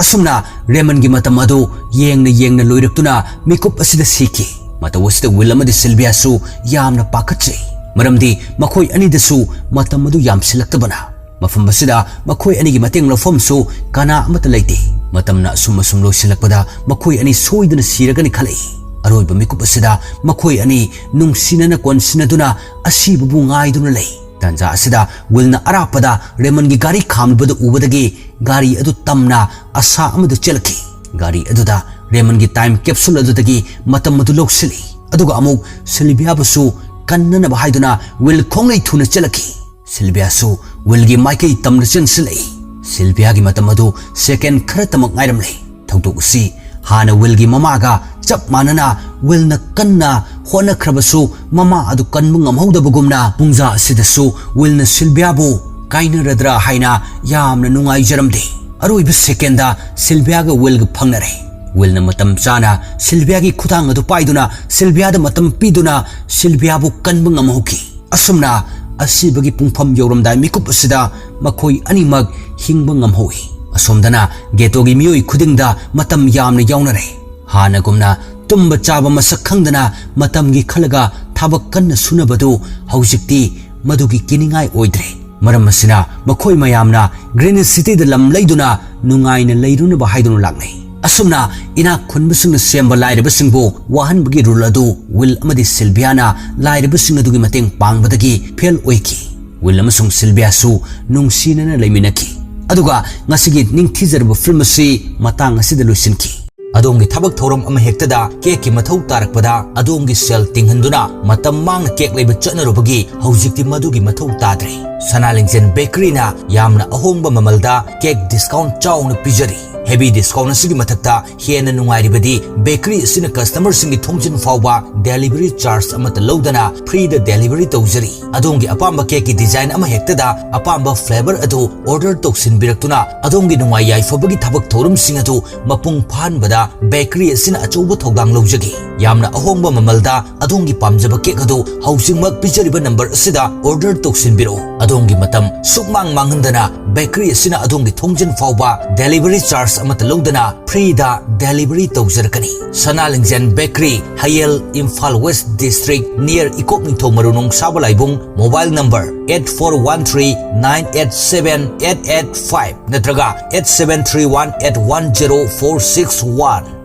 ꯑꯁꯨꯝꯅ ꯔꯦꯃꯟꯒꯤ ꯃꯇꯝ ꯑꯗꯨ ꯌꯦꯡꯅ ꯌꯦꯡꯅ ꯂꯣꯏꯔꯛꯇꯨꯅ ꯃꯤꯀꯨꯞ ꯑꯁꯤꯗ ꯁꯤꯈꯤ꯫ ꯃꯇꯧ ꯑꯁꯤꯗ ꯋꯤꯜ ꯑꯃꯗꯤ ꯁꯤꯜꯚꯤꯌꯥꯁꯨ ꯌꯥꯝꯅ ꯄꯥꯈꯠꯆꯩ, ꯃꯔꯝꯗꯤ ꯃꯈꯣꯏ ꯑꯅꯤꯗꯁꯨ ꯃꯇꯝ ꯑꯗꯨ ꯌꯥꯝꯁꯤꯜꯂꯛꯇꯕꯅ꯫ ꯃꯐꯝ ꯑꯁꯤꯗ ꯃꯈꯣꯏ ꯑꯅꯤꯒꯤ ꯃꯇꯦꯡ ꯂꯧꯐꯝꯁꯨ ꯀꯅꯥ ꯑꯃꯠꯇ ꯂꯩꯇꯦ꯫ ꯃꯇꯝꯅ ꯑꯁꯨꯝ ꯑꯁꯨꯝ ꯂꯣꯏꯁꯤꯜꯂꯛꯄꯗ ꯃꯈꯣꯏ ꯑꯅꯤ ꯁꯣꯏꯗꯅ ꯁꯤꯔꯒꯅꯤ ꯈꯜꯂꯛꯏ꯫ ꯑꯔꯣꯏꯕ ꯃꯤꯀꯨꯞ ꯑꯁꯤꯗ ꯃꯈꯣꯏ ꯑꯅꯤ ꯅꯨꯡꯁꯤꯅꯅ ꯀꯣꯟꯁꯤꯟꯅꯗꯨꯅ ꯑꯁꯤꯕꯕꯨ ꯉꯥꯏꯗꯨꯅ ꯂꯩ꯫ ꯇꯥꯟꯖꯥ ꯑꯁꯤꯗ ꯋꯤꯜꯅ ꯑꯔꯥꯞꯄꯗ ꯔꯦꯃꯟꯒꯤ ꯒꯥꯔꯤ ꯈꯥꯝꯂꯤꯕꯗꯨ ꯎꯕꯗꯒꯤ ꯒꯥꯔꯤ ꯑꯗꯨ ꯇꯝꯅ ꯑꯁꯥ ꯑꯃꯗ ꯆꯦꯜꯂꯛꯈꯤ꯫ ꯒꯥꯔꯤ ꯑꯗꯨꯗ ꯔꯦꯃꯟꯒꯤ ꯇꯥꯏꯝ ꯀꯦꯞꯁꯨꯜ ꯑꯗꯨꯗꯒꯤ ꯃꯇꯝ ꯑꯗꯨ ꯂꯧꯁꯤꯜꯂꯤ꯫ ꯑꯗꯨꯒ ꯑꯃꯨꯛ ꯁꯤꯜꯚꯤꯌꯥꯕꯨꯁꯨ ꯀꯟꯅꯅꯕ ꯍꯥꯏꯗꯨꯅ ꯋꯤꯜ ꯈꯣꯡꯂꯩ ꯊꯨꯅ ꯆꯦꯜꯂꯛꯈꯤ꯫ ꯁꯤꯜꯚꯤꯌꯥꯁꯨ ꯋꯤꯜꯒꯤ ꯃꯥꯏꯀꯩ ꯇꯝꯅ ꯆꯦꯟꯁꯤꯜꯂꯛꯏ꯫ ꯁꯤꯜꯚꯤꯌꯥꯒꯤ ꯃꯇꯝ ꯑꯗꯨ ꯁꯦꯀꯦꯟ ꯈꯔꯇꯃꯛ ꯉꯥꯏꯔꯝꯂꯦ꯫ ꯊꯧꯗꯣꯛ ꯑꯁꯤ ꯍꯥꯟꯅ ꯋꯤꯜꯒꯤ ꯃꯃꯥꯒ ꯆꯞ ꯃꯥꯟꯅꯅ ꯋꯤꯜꯅ ꯀꯟꯅ ꯍꯣꯠꯅꯈ꯭ꯔꯕꯁꯨ ꯃꯃꯥ ꯑꯗꯨ ꯀꯟꯕ ꯉꯝꯍꯧꯗꯕꯒꯨꯝꯅ ꯄꯨꯡꯖꯥ ꯑꯁꯤꯗꯁꯨ ꯋꯤꯜꯅ ꯁꯤꯜꯚꯤꯌꯥꯕꯨ ꯀꯥꯏꯅꯔꯗ꯭ꯔꯥ ꯍꯥꯏꯅ ꯌꯥꯝꯅ ꯅꯨꯡꯉꯥꯏꯖꯔꯝꯗꯦ꯫ ꯑꯔꯣꯏꯕ ꯁꯦꯀꯦꯟꯗ ꯁꯤꯜꯚꯤꯌꯥꯒ ꯋꯤꯜꯒ ꯐꯪꯅꯔꯦ꯫ ꯋꯤꯜꯅ ꯃꯇꯝ ꯆꯥꯅ ꯁꯤꯜꯚꯤꯌꯥꯒꯤ ꯈꯨꯗꯥꯡ ꯑꯗꯨ ꯄꯥꯏꯗꯨꯅ ꯁꯤꯜꯚꯤꯌꯥꯗ ꯃꯇꯝ ꯄꯤꯗꯨꯅ ꯁꯤꯜꯚꯤꯌꯥꯕꯨ ꯀꯟꯕ ꯉꯝꯍꯧꯈꯤ꯫ ꯑꯁꯨꯝꯅ ꯑꯁꯤꯕꯒꯤ ꯄꯨꯡꯐꯝ ꯌꯧꯔꯝꯗꯥꯏ ꯃꯤꯀꯨꯞ ꯑꯁꯤꯗ ꯃꯈꯣꯏ ꯑꯅꯤꯃꯛ ꯍꯤꯡꯕ ꯉꯝꯍꯧꯏ꯫ ꯑꯁꯣꯝꯗꯅ ꯒꯦꯇꯣꯒꯤ ꯃꯤꯑꯣꯏ ꯈꯨꯗꯤꯡꯗ ꯃꯇꯝ ꯌꯥꯝꯅ ꯌꯥꯎꯅꯔꯦ꯫ ꯍꯥꯟꯅꯒꯨꯝꯅ ꯇꯨꯝꯕ ꯆꯥꯕ ꯃꯁꯛ ꯈꯪꯗꯅ ꯃꯇꯝꯒꯤ ꯈꯜꯂꯒ ꯊꯕꯛ ꯀꯟꯅ ꯁꯨꯅꯕꯗꯨ ꯍꯧꯖꯤꯛꯇꯤ ꯃꯗꯨꯒꯤ ꯀꯤꯅꯤꯡꯉꯥꯏ ꯑꯣꯏꯗ꯭ꯔꯦ꯫ ꯃꯔꯝ ꯑꯁꯤꯅ ꯃꯈꯣꯏ ꯃꯌꯥꯝꯅ ꯒ꯭ꯔꯤꯟ ꯁꯤꯇꯤꯗ ꯂꯝ ꯂꯩꯗꯨꯅ ꯅꯨꯡꯉꯥꯏꯅ ꯂꯩꯔꯨꯅꯕ ꯍꯥꯏꯗꯨꯅ ꯂꯥꯛꯅꯩ꯫ ꯑꯁꯨꯝꯅ ꯏꯅꯥꯛ ꯈꯨꯟꯕꯁꯤꯡꯅ ꯁꯦꯝꯕ ꯂꯥꯏꯔꯕꯁꯤꯡꯕꯨ ꯋꯥꯍꯟꯕꯒꯤ ꯔꯨꯜ ꯑꯗꯨ ꯋꯤꯜ ꯑꯃꯗꯤ ꯁꯤꯜꯚꯤꯌꯥꯅ ꯂꯥꯏꯔꯕꯁꯤꯡ ꯑꯗꯨꯒꯤ ꯃꯇꯦꯡ ꯄꯥꯡꯕꯗꯒꯤ ꯐꯦꯜ ꯑꯣꯏꯈꯤ꯫ ꯋꯤꯜ ꯑꯃꯁꯨꯡ ꯁꯤꯜꯚꯤꯌꯥꯁꯨ ꯅꯨꯡꯁꯤꯅꯅ ꯂꯩꯃꯤꯟꯅꯈꯤ꯫ ꯑꯗꯨꯒ ꯉꯁꯤꯒꯤ ꯅꯤꯡꯊꯤꯖꯔꯕ ꯐꯤꯜꯝ ꯑꯁꯤ ꯃꯇꯥꯡ ꯑꯁꯤꯗ ꯂꯣꯏꯁꯤꯟꯈꯤ꯫ ꯑꯗꯣꯝꯒꯤ ꯊꯕꯛ ꯊꯧꯔꯝ ꯑꯃ ꯍꯦꯛꯇꯗ ꯀꯦꯛꯀꯤ ꯃꯊꯧ ꯇꯥꯔꯛꯄꯗ ꯑꯗꯣꯝꯒꯤ ꯁꯦꯜ ꯇꯤꯡꯍꯟꯗꯨꯅ ꯃꯇꯝ ꯃꯥꯡꯅ ꯀꯦꯛ ꯂꯩꯕ ꯆꯠꯅꯔꯨꯕꯒꯤ ꯍꯧꯖꯤꯛꯇꯤ ꯃꯗꯨꯒꯤ ꯃꯊꯧ ꯇꯥꯗ꯭ꯔꯦ꯫ ꯁꯅꯥ ꯂꯤꯡꯖꯦꯜ ꯕꯦꯀꯔꯤꯅ ꯌꯥꯝꯅ ꯑꯍꯣꯡꯕ ꯃꯃꯜꯗ ꯀꯦꯛ ꯗꯤꯁꯀꯥꯎꯟ ꯆꯥꯎꯅ ꯄꯤꯖꯔꯤ꯫ ꯍꯦꯚꯤ ꯗꯤꯁꯀꯥꯎꯟ ꯑꯁꯤꯒꯤ ꯃꯊꯛꯇ ꯍꯦꯟꯅ ꯅꯨꯡꯉꯥꯏꯔꯤꯕꯗꯤ ꯕꯦꯀꯔꯤ ꯑꯁꯤꯅ ꯀꯁꯇꯃꯔꯁꯤꯡꯒꯤ ꯊꯣꯡꯖꯤꯟ ꯐꯥꯎꯕ ꯗꯦꯂꯤꯚꯔꯤ ꯆꯥꯔꯖ ꯑꯃꯠꯇ ꯂꯧꯗꯅ ꯐ꯭ꯔꯤꯗ ꯗꯦꯂꯤꯚꯔꯤ ꯇꯧꯖꯔꯤ꯫ ꯑꯗꯣꯝꯒꯤ ꯑꯄꯥꯝꯕ ꯀꯦꯛꯀꯤ ꯗꯤꯖꯥꯏꯟ ꯑꯃ ꯍꯦꯛꯇꯗ ꯑꯄꯥꯝꯕ ꯐ꯭ꯂꯦꯚꯔ ꯑꯗꯨ ꯑꯣꯔꯗꯔ ꯇꯧꯁꯤꯟꯕꯤꯔꯛꯇꯨꯅ ꯑꯗꯣꯝꯒꯤ ꯅꯨꯡꯉꯥꯏ ꯌꯥꯏꯐꯕꯒꯤ ꯊꯕꯛ ꯊꯧꯔꯝꯁꯤꯡ ꯑꯗꯨ ꯃꯄꯨꯡ ꯐꯥꯍꯟꯕꯗ ꯕꯦꯀꯔꯤ ꯑꯁꯤꯅ ꯑꯆꯧꯕ ꯊꯧꯗꯥꯡ ꯂꯧꯖꯒꯦ꯫ ꯌꯥꯝꯅ ꯑꯍꯣꯡꯕ ꯃꯃꯜꯗ ꯑꯗꯣꯝꯒꯤ ꯄꯥꯝꯖꯕ ꯀꯦꯛ ꯑꯗꯨ ꯍꯧꯖꯤꯛꯃꯛ ꯄꯤꯖꯔꯤꯕ ꯅꯝꯕꯔ ꯑꯁꯤꯗ ꯑꯣꯔꯗꯔ ꯇꯧꯁꯤꯟꯕꯤꯔꯛꯎ꯫ ꯑꯗꯣꯝꯒꯤ ꯃꯇꯝ ꯁꯨꯛꯃꯥꯡ ꯃꯥꯡꯍꯟꯗꯅ ꯕꯦꯀꯔꯤ ꯑꯁꯤꯅ ꯑꯗꯣꯝꯒꯤ ꯊꯣꯡꯖꯤꯟ ꯐꯥꯎꯕ ꯗꯦꯂꯤꯚꯔꯤ ꯆꯥꯔꯖ ꯑꯃꯠꯇ ꯂꯧꯗꯅ ꯐ꯭ꯔꯤꯗ ꯗꯦꯂꯤꯚꯔꯤ ꯇꯧꯖꯔꯛꯀꯅꯤ꯫ Sana Lingjel bakery, Hayel, Imphal west district, ꯅꯤꯌꯔ ꯏꯀꯣꯛ ꯅꯤꯡꯊꯧ ꯃꯔꯨ ꯅꯣꯡꯁꯥꯕ ꯂꯥꯏꯕꯨꯡ꯫ Mobile number eight four one three nine eight seven eight eight five ꯅꯠꯇ꯭ꯔꯒ eight seven three one eight one zero four six one꯫